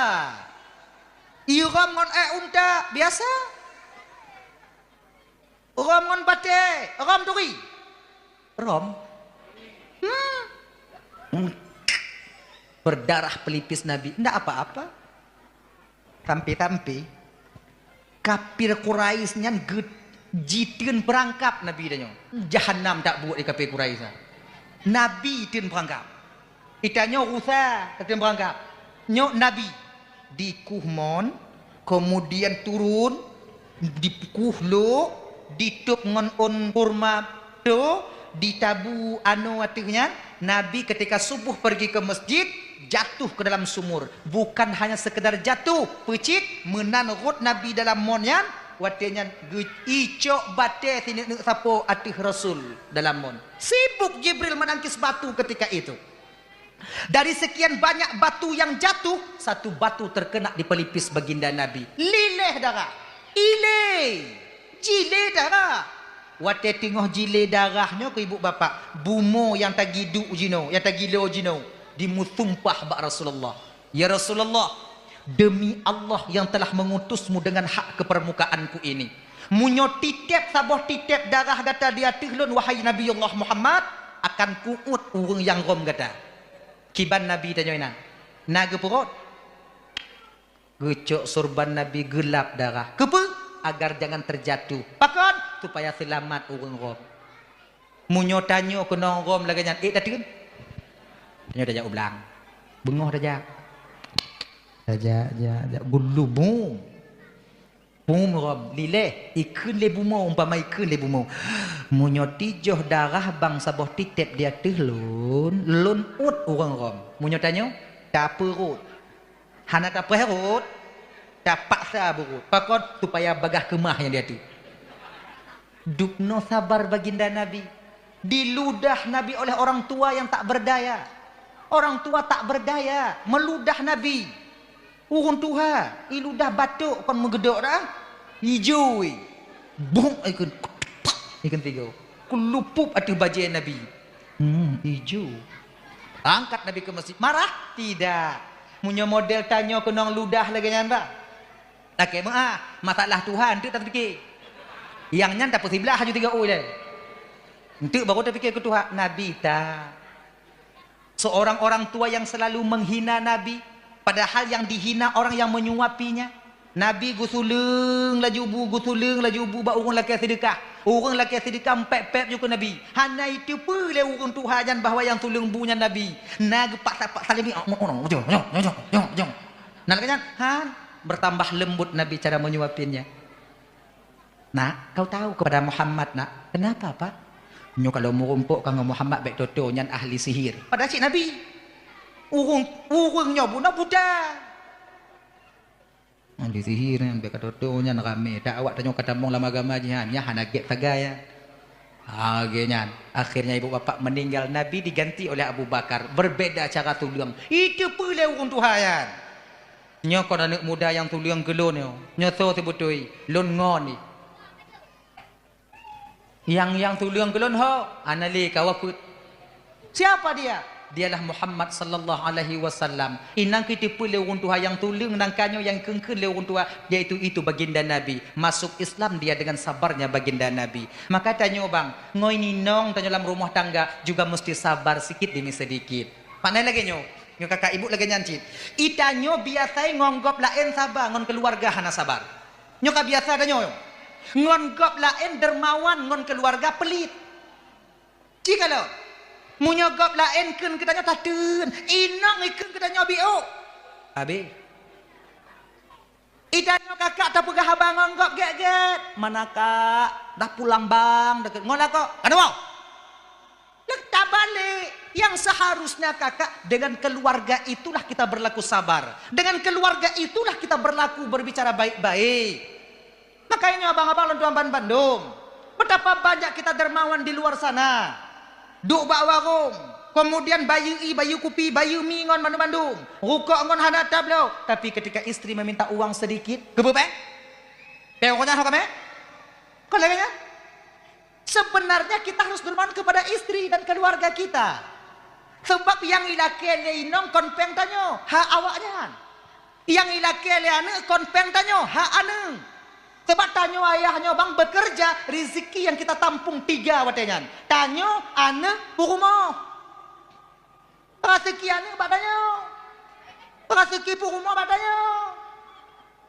Irhom ngon ék unta biasa. Rhom ngon batée, rhom turi. Rhom. Hmm. Berdarah pelipis Nabi, ndak apa-apa. Sampai-sampai kafir Quraisy nyan ge-, jiteun peurangkap Nabi tanyoe. Jahanam tabuet di kafir Quraisy nyan. Nabi teun peurangkap. Itanyoe rusa, tateun peurangkap. Nyoe Nabi dikuh mon, kemudian turun, dikuh lok, ditôb ngon ôn kurma to, ditabu anoe ateueh nyan. Nabi ketika subuh pergi ke masjid, jatuh ke dalam sumur. Bukan hanya sekedar jatuh, peucit, meunan rhot Nabi dalam mon nyan, watée nyan geuicok batée sineuk-neuk sapo ateueh Rasul dalam mon. Sibuk Jibril menangkis batu ketika itu. Dari sekian banyak batu yang jatuh, satu batu terkena di pelipis baginda Nabi. Lileh darah. Ilé. Jilé darah. Watée teungoh jilé darah nyoe keu ibu bapak, bumoe nyang tagiduek jinoe, nyang tagilo jinoe, dimusumpah bak Rasulullah, "Ya Rasulullah, demi Allah yang telah mengutusmu dengan hak ke permukaanku ini, meunyoe titeb saboh titeb darah gata di ateueh lôn, wahai Nabi Allah Muhammad, akan kuuet ureuëng nyang rhom gata." Kiban Nabi tanyoe inan? Na geupeurot? Geucok surban Nabi geulab darah. Keupeue? Agar jangan terjatuh. Pakon? Supaya seulamat ureuëng rhom. Meunyoe tanyoe keunong rhom lagée nyan, ék tateun? Tanyoe tajak u blang. Beungoh tajak. Tajak, jak, jak. Geulubu. Pum rhom, lileh, ikheun lé bumoe, umpama ikheun lé bumoe. Meunyoe tijoh darah bang saboh titeb di ateueh lôn, lôn uet ureuëng rhom. Meunyoe tanyoe, tapeurot. Hana tapeurot, tapaksa beurot. Pakon? Supaya bagaih keumah nyang di ateueh. Dubnoe sabar baginda Nabi. Diludah Nabi oleh orang tua yang tak berdaya. Orang tua tak berdaya, meludah Nabi. Ureuëng tuha, iludah batok kon meugeudok dah. Ijo, buk ikun, ikun tiga. Kulupuk ateueh bajée Nabi. Hmm, ijo. Angkat Nabi ke masjid. Marah? Tidak. Meunyoe model tanyoe keunong ludah lagée nyan bah. Lakée meuah, masalah Tuhan tu tak terpikir. Yang nyan tapeusibelah haju tiga ui deh. Enteuk baru terpikir ke Tuhan, Nabi ta. Seorang orang tua yang selalu menghina Nabi, padahal yang dihina orang yang menyuapinya. Nabi geusuleueng laju bu, geusuleueng laju bu bak ureuëng lakée seudeukah. Ureuëng lakée seudeukah mpép-pép ju keu Nabi. Hana iteupeue lé ureuëng tuha nyan bahwa nyang suleueng bu nyan Nabi. Na geupaksa-paksa lé mi. Nah, lagée nyan, han, bertambah lembut Nabi cara menyuapinnya. "Nak, kau tahu kepada Muhammad, nak?" "Kenapa, Pak?" "Nyoe kalau meurumpok kang ngon Muhammad, bék toto nyan ahli sihir." Padahal cit Nabi. Ureuëng, ureuëng nyoe bunoe buta. Ahli sihir nyan, bék ka toto nyan ramé. Dak awak tanyoe ka tamong lam agama jihan, nyan hana gét sagai nyan. Ha, lagée nyan. Akhirnya ibu bapak meninggal, Nabi diganti oleh Abu Bakar. Berbeda cara tuleueng. Iteupeue lé ureuëng tuha nyan. Nyoe kon aneuëk muda nyang tuleueng keu lôn nyoe. Nyoe soe seubeutôi? Lôn ngon ni. Nyang, nyang tuleueng keu lôn ho? Hana lé, ka wafeuet. Siapa dia? Dialah Muhammad sallallahu alaihi wasallam. Inong keuh teupeu lé ureuëng tuha nyang tuleueng nangka nyoe nyang kheun-kheun lé ureuëng tuha, yaitu itu baginda Nabi. Masuk Islam dia dengan sabarnya baginda Nabi. Maka tanyoe bang, ngon inong tanyoe lam rumoh tangga juga mesti sabar sikit demi sedikit. Makna lagée nyoe, nyoe kakak ibu lagée nyan cit. Itanyoe biasai ngon gob laén sabar, ngon keuluwarga hana sabar. Nyoe ka biasa tanyoe. Ngon gob laén dermawan, ngon keuluwarga peulit. Ci ka lom. Meunyoe gob laén kheun keu tanyoe tateun, inong ikheun keu tanyoe biôk. Habéh. Itanyoe kakak tapeugah haba ngon gob gét-gét. Mana kak? Dah pulang bang, dekat ngon lakoe. Ka na woe. Nah, tabalek. Yang seharusnya kakak, dengan keluarga itulah kita berlaku sabar. Dengan keluarga itulah kita berlaku berbicara baik-baik. Makanya abang-abang lôn tuan ban bandum, betapa banyak kita dermawan di luar sana. Duek bak warong, kemudian bayeue ie, bayeue kupi, bayeue mi ngon bandum-bandum. Rukok ngon hana tabloe, tapi ketika istri meminta uang sedikit, keupeue péng? Péng rukok nyan ho kamé? Kon lagée nyan? Sebenarnya kita harus dermawan kepada istri dan keluarga kita. Sebab nyang ilakée lé inong kon péng tanyoe, hak awaknyan. Nyang ilakée lé aneuëk kon péng tanyoe, hak aneuëk. Sebab tanyoe ayah nyoe bang bekerja, rezeki yang kita tampung tiga watée nyan. Tanyoe, aneuëk, peurumoh. Rezeki aneuëk bak tanyoe. Rezeki peurumoh bak tanyoe.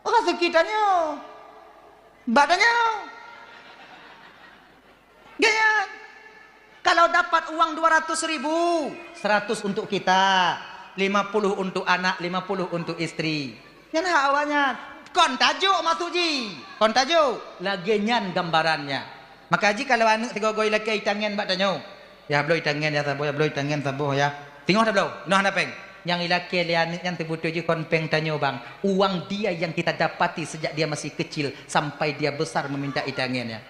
Rezeki tanyoe bak tanyoe. Gét nyan. Kalau dapat uang dua ratus ribu, seratus untuk kita, lima puluh untuk anak, lima puluh untuk istri. Nyan hak awaknyan. Kon tajok maksud jih. Kon tajok. Lagée nyan gambarannya. Maka jih kalau aneuëk sigoe-goe ilakée itangen bak tanyoe, "Yah, bloe itangen yah saboh, yah bloe itangen saboh yah." Singoh tabloe, inoe hana péng. Nyang ilakée lé aneuëk nyan teubeutôi jih kon péng tanyoe bang. Uang dia yang kita dapati sejak dia masih kecil sampai dia besar meminta itangen nyan.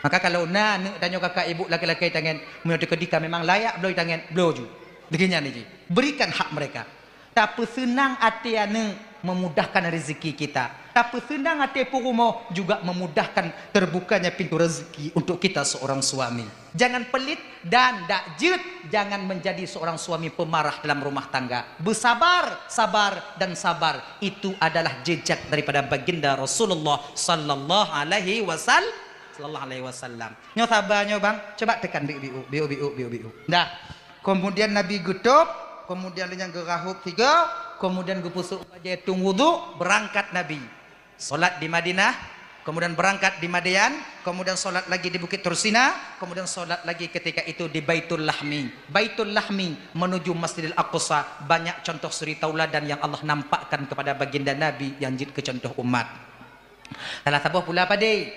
Maka kalau na aneuëk tanyoe kakak ibu lakée-lakée itangen, meunyoe teukeudi ka memang layak bloe itangen, bloe ju. Lagée nyan jih. Berikan hak mereka. Tapeuseunang até aneuëk memudahkan rezeki kita. Tapeuseunang até peurumoh juga memudahkan terbukanya pintu rezeki untuk kita seorang suami. Jangan pelit dan dak jeuet, jangan menjadi seorang suami pemarah dalam rumah tangga. Bersabar, sabar, dan sabar. Itu adalah jejak daripada baginda Rasulullah sallallahu alaihi wasal-, sallallahu alaihi wasallam. Nyoe sabar nyoe bang, coba tekan biuk-biuk, biuk-biuk, biuk-biuk. Dah. Kemudian Nabi geutôb, kemudian lheueh nyan geurahôb sigoe, kemudian geupeusôk bajée tueng wudhu, beurangkat Nabi. Salat di Madinah, kemudian beurangkat di Madian, kemudian salat lagi di Bukit Tursina, kemudian salat lagi ketika itu di Baitul Lahmi. Baitul Lahmi menuju Masjidil Aqsa, banyak contoh suri tauladan yang Allah nampakkan kepada baginda Nabi nyang jeuet keu contoh umat. Salah saboh pula padé.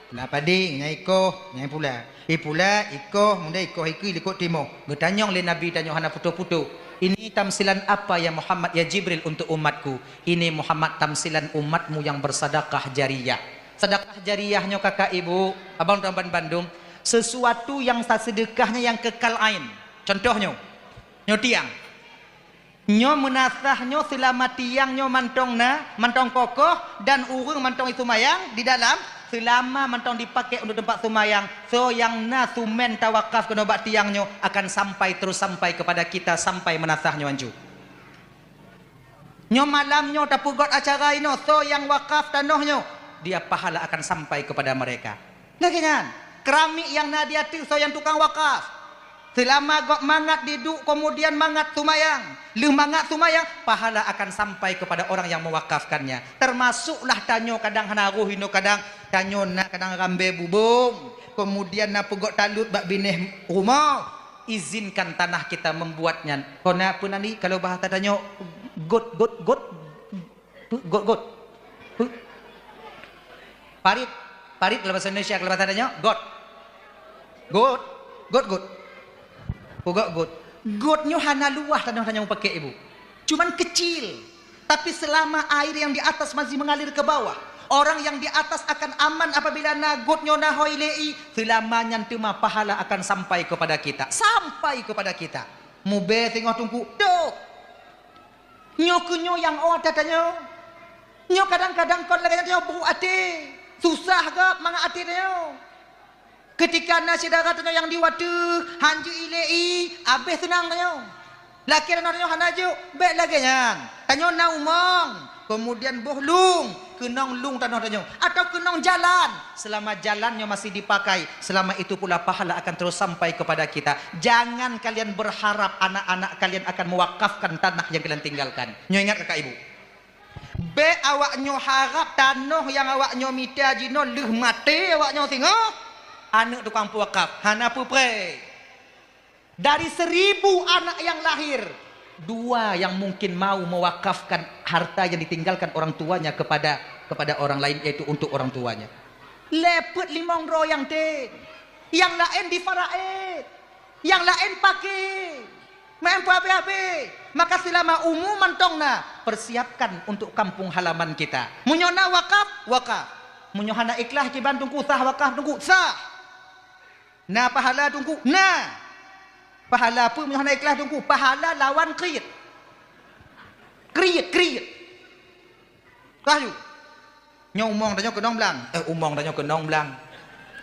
Pula padé, nyan ikoh, nyan pula. Ipula, ikoh, muda ikoh ikui likot timoh. Geutanyong lé Nabi tanyoe hana putôh-putôh. "Ini tamsilan apa ya Muhammad, ya Jibril, untuk umatku?" "Ini Muhammad tamsilan umatmu yang bersadakah jariyah." Sadakah jariyah nyoe kakak ibu, abang tuan ban bandum, sesuatu yang saseudekahnya yang kekal ain. Contoh nyoe, nyoe tiang. Nyoe meunasah nyoe seulama tiang nyoe mantong na, mantong kokoh dan ureuëng mantong jiseumayang di dalam, seulama mantong dipakai untuk teumpat seumayang, soe nyang na sumen tawakaf keunoe bak tiang nyoe akan sampai terus sampai kepada kita sampai meunasah nyoe anju. Nyoe malam nyoe tapeugét acara inoe, soe nyang wakaf tanoh nyoe, dia pahala akan sampai kepada mereka. Lagée nyan, keramik nyang na di ateueh soe nyang tukang wakaf. Seulama gob mangat diduek, kemudian mangat seumayang. Lheueh mangat seumayang, pahala akan sampai kepada orang yang mewakafkannya. Termasuklah tanyoe kadang hana roh inoe, kadang tanyoe na kadang rambée bubông, kemudian na peugét talut bak binéh rumoh. Izinkan tanah kita membuat nyan. Kon na peue nan di, kalau bahasa tanyoe, got, got, got, got, got. Parit, parit kalau bahasa Indonesia, kalau bahasa tanyoe, got. Got, got, got. Peugét got. Got nyoe hana luwah tanyoe, tanyoe meupaké ibu. Cuman kecil. Tapi selama air yang di atas masih mengalir ke bawah, orang yang di atas akan aman apabila na got nyoe na hôi lé ie, selama nyan teuma pahala akan sampai kepada kita. Sampai kepada kita. Mubée singoh teungku, dok. Nyoe keuh nyoe nyang ôt até tanyoe. Nyoe kadang-kadang kon lagée nyan tanyoe brok até. Susah gob mangat até tanyoe. Keutika na syedara tanyoe nyang di watée, han jeuet ilée ie, abéh seunang tanyoe. Lakée tanoh tanyoe hana jok, bék lagée nyan. Tanyoe na umong, keumudian boh lueng, keunong lueng tanoh tanyoe, atawa keunong jalan. Seulama jalan nyoe masih dipakai, seulama itu pula pahala akan terus sampai kepada kita. Jangan kalian berharap anak-anak kalian akan mewakafkan tanah yang kalian tinggalkan. Nyoe ingat kakak ibu. Bék awaknyoe harab tanoh nyang awaknyoe mita jinoe lheueh maté awaknyoe singoh, aneuëk tukang peuwakaf, hana peupreh. Dari seribu anak yang lahir, dua yang mungkin mau mewakafkan harta yang ditinggalkan orang tuanya kepada, kepada orang lain, yaitu untuk orang tuanya. Lhée peuet limong droe nyang tem, nyang laén di Faraid, nyang laén paké, meu'en peuhabéh-habéh. Maka seulama umu mantong na, persiapkan untuk kampung halaman kita. Meunyoe na wakaf, wakaf. Meunyoe hana ikhlas kiban Teungku, sah wakaf Teungku, sah. Na pahala Teungku? Na. Pahala peue meunyoe hana ikhlas Teungku? Pahala lawan kriet. Kriet, kriet. Kah ju. Nyoe umong tanyoe keunong blang. Eh, umong tanyoe keunong blang.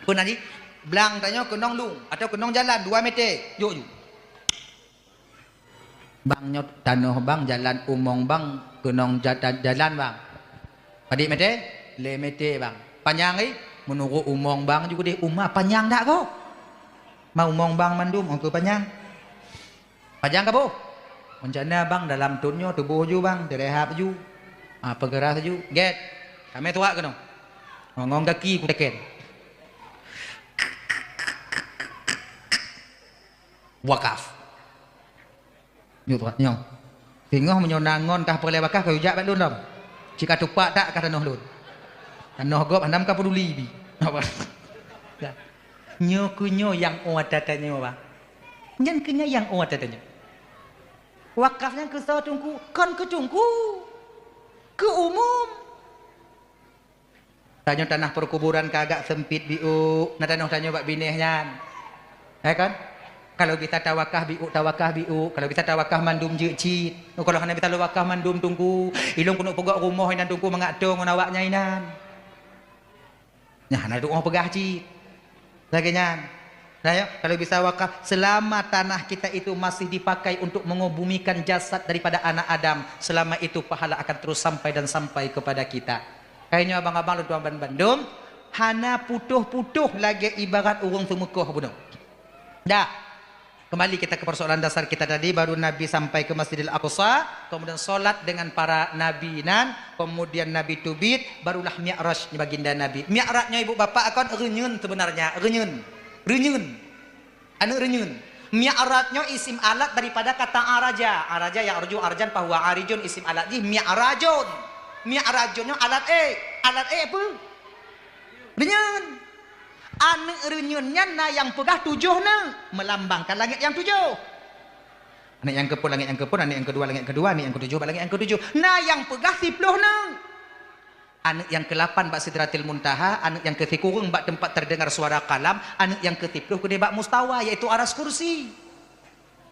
Peue nan jih? Blang tanyoe keunong lueng atawa keunong jalan dua meter. Jok ju. Bang, nyoe tanoh bang, jalan umong bang, keunong ja-, ja-, jalan bang. Padit meter? Lhée meter bang. Panyang, eh? Meunurot umong bang ju keudeh, uma panyang dak kok? Ma umong bang mandum, ongkeu panyang. Panyang ka boh? Rencana bang dalam thon nyoe tuboh ju bang, teurehab ju. Ah, peugeurah ju. Gét. Kami tuak keunoe. Ngong gaki kuteken. Wakaf. Nyoe tuan, nyoe. Singoh meunyoe na ngon kah peureulée wakaf, kayue jak bak lôn lom. Cit ka tupak tak kah tanoh lôn. Tanoh gob hana meuka peuduli bi. Apa? Ya. Nyoe keu nyoe nyang ôt ata tanyoe, bah. Nyan keu nyan nyang ôt ata tanyoe. Wakaf nyan keu soe Teungku? Kon keu Teungku. Keu umum. Tanyoe tanah perkuburan ka agak sempit biuk, na tanoh tanyoe bak binéh nyan. Eh kan? Kalau bisa tawakah biuk, tawakah biuk. Kalau bisa tawakah mandum jeuet cit. Oh, kalau hana bisa lôn wakah mandum Teungku, ilôn keuneuk peugok rumoh inan Teungku mangat toe ngon awaknyan inan. Nyan hana tuoh peugah cit. Lagée nyan. Nah, ya, kalau bisa wakaf, selama tanah kita itu masih dipakai untuk mengebumikan jasad daripada anak Adam, selama itu pahala akan terus sampai dan sampai kepada kita. Hai nyoe abang-abang lôn tuan ban-, bandum, hana putôh-putôh lagée ibarat ureuëng seumeukoh bunoe. Dah. Kembali kita ke persoalan dasar kita tadi, baru Nabi sampai ke Masjidil Aqsa, kemudian sholat dengan para nabi nan, kemudian Nabi teubiet, barulah Mi'raj baginda Nabi. Mi'raj nyoe ibu bapak kon reunyeun sebenarnya, reunyeun. Reunyeun. Aneuëk reunyeun. Mi'raj nyoe isim alat daripada kata araja. Araja ya'ruju arjan fahuwa arijun, isim alat jih mi'rajun. Mi'rajun nyoe alat ék. Alat ék peue? Reunyeun. Aneuëk reunyeun nyan na nyang peugah tujoh neuk, meulambangkan langét nyang tujoh. Aneuëk nyang keupeuet langét nyang keupeuet, aneuëk nyang keudua langét keudua, aneuëk nyang keutujoh bak langét nyang keutujoh. Na nyang peugah siploh neuk. Aneuëk nyang keulapan bak Sidratil Muntaha, aneuëk nyang keusikureueng bak teumpat terdengar suara kalam, aneuëk nyang keusiploh keudeh bak mustawa, yaitu aras kursi.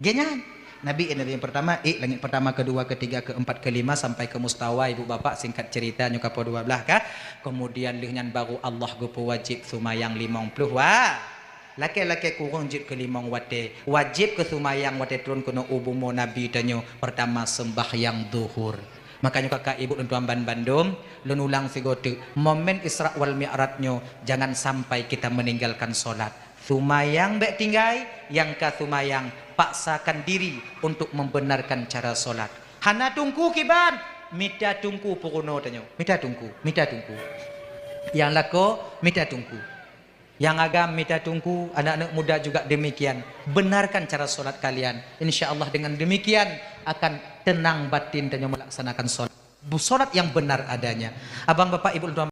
Geuh nyan, Nabi ék dari nyang pertama, ék langét pertama, keudua, keutiga, keuempat, keulima, sampai keu mustawa, ibu bapak, singkat cerita, nyoe ka poh dua blaih ka. Kemudian lheueh nyan baru Allah geupeuwajéb seumayang limong ploh wa-, lakée-lakée kureueng jeuet keu limong watée. Wajéb keu seumayang watée turun keunoe u bumoe Nabi tanyoe, pertama sembahyang zuhur. Makanya kakak ibu lôn tuan ban bandum, lôn ulang sigoe teuk, momen Isra wal Mi'raj nyoe jangan sampai kita meninggalkan solat. Seumayang bék tinggai, nyang ka seumayang paksakan diri untuk membenarkan cara solat. Hana Teungku kiban, mita Teungku peurunoe tanyoe. Mita Teungku, mita Teungku. Nyang lakoe, mita Teungku. Nyang agam mita Teungku, anak-anak muda juga demikian. Benarkan cara solat kalian. Insya Allah dengan demikian akan tenang batin tanyoe melaksanakan solat. Solat yang benar adanya. Abang, bapak, ibu, lôn tuan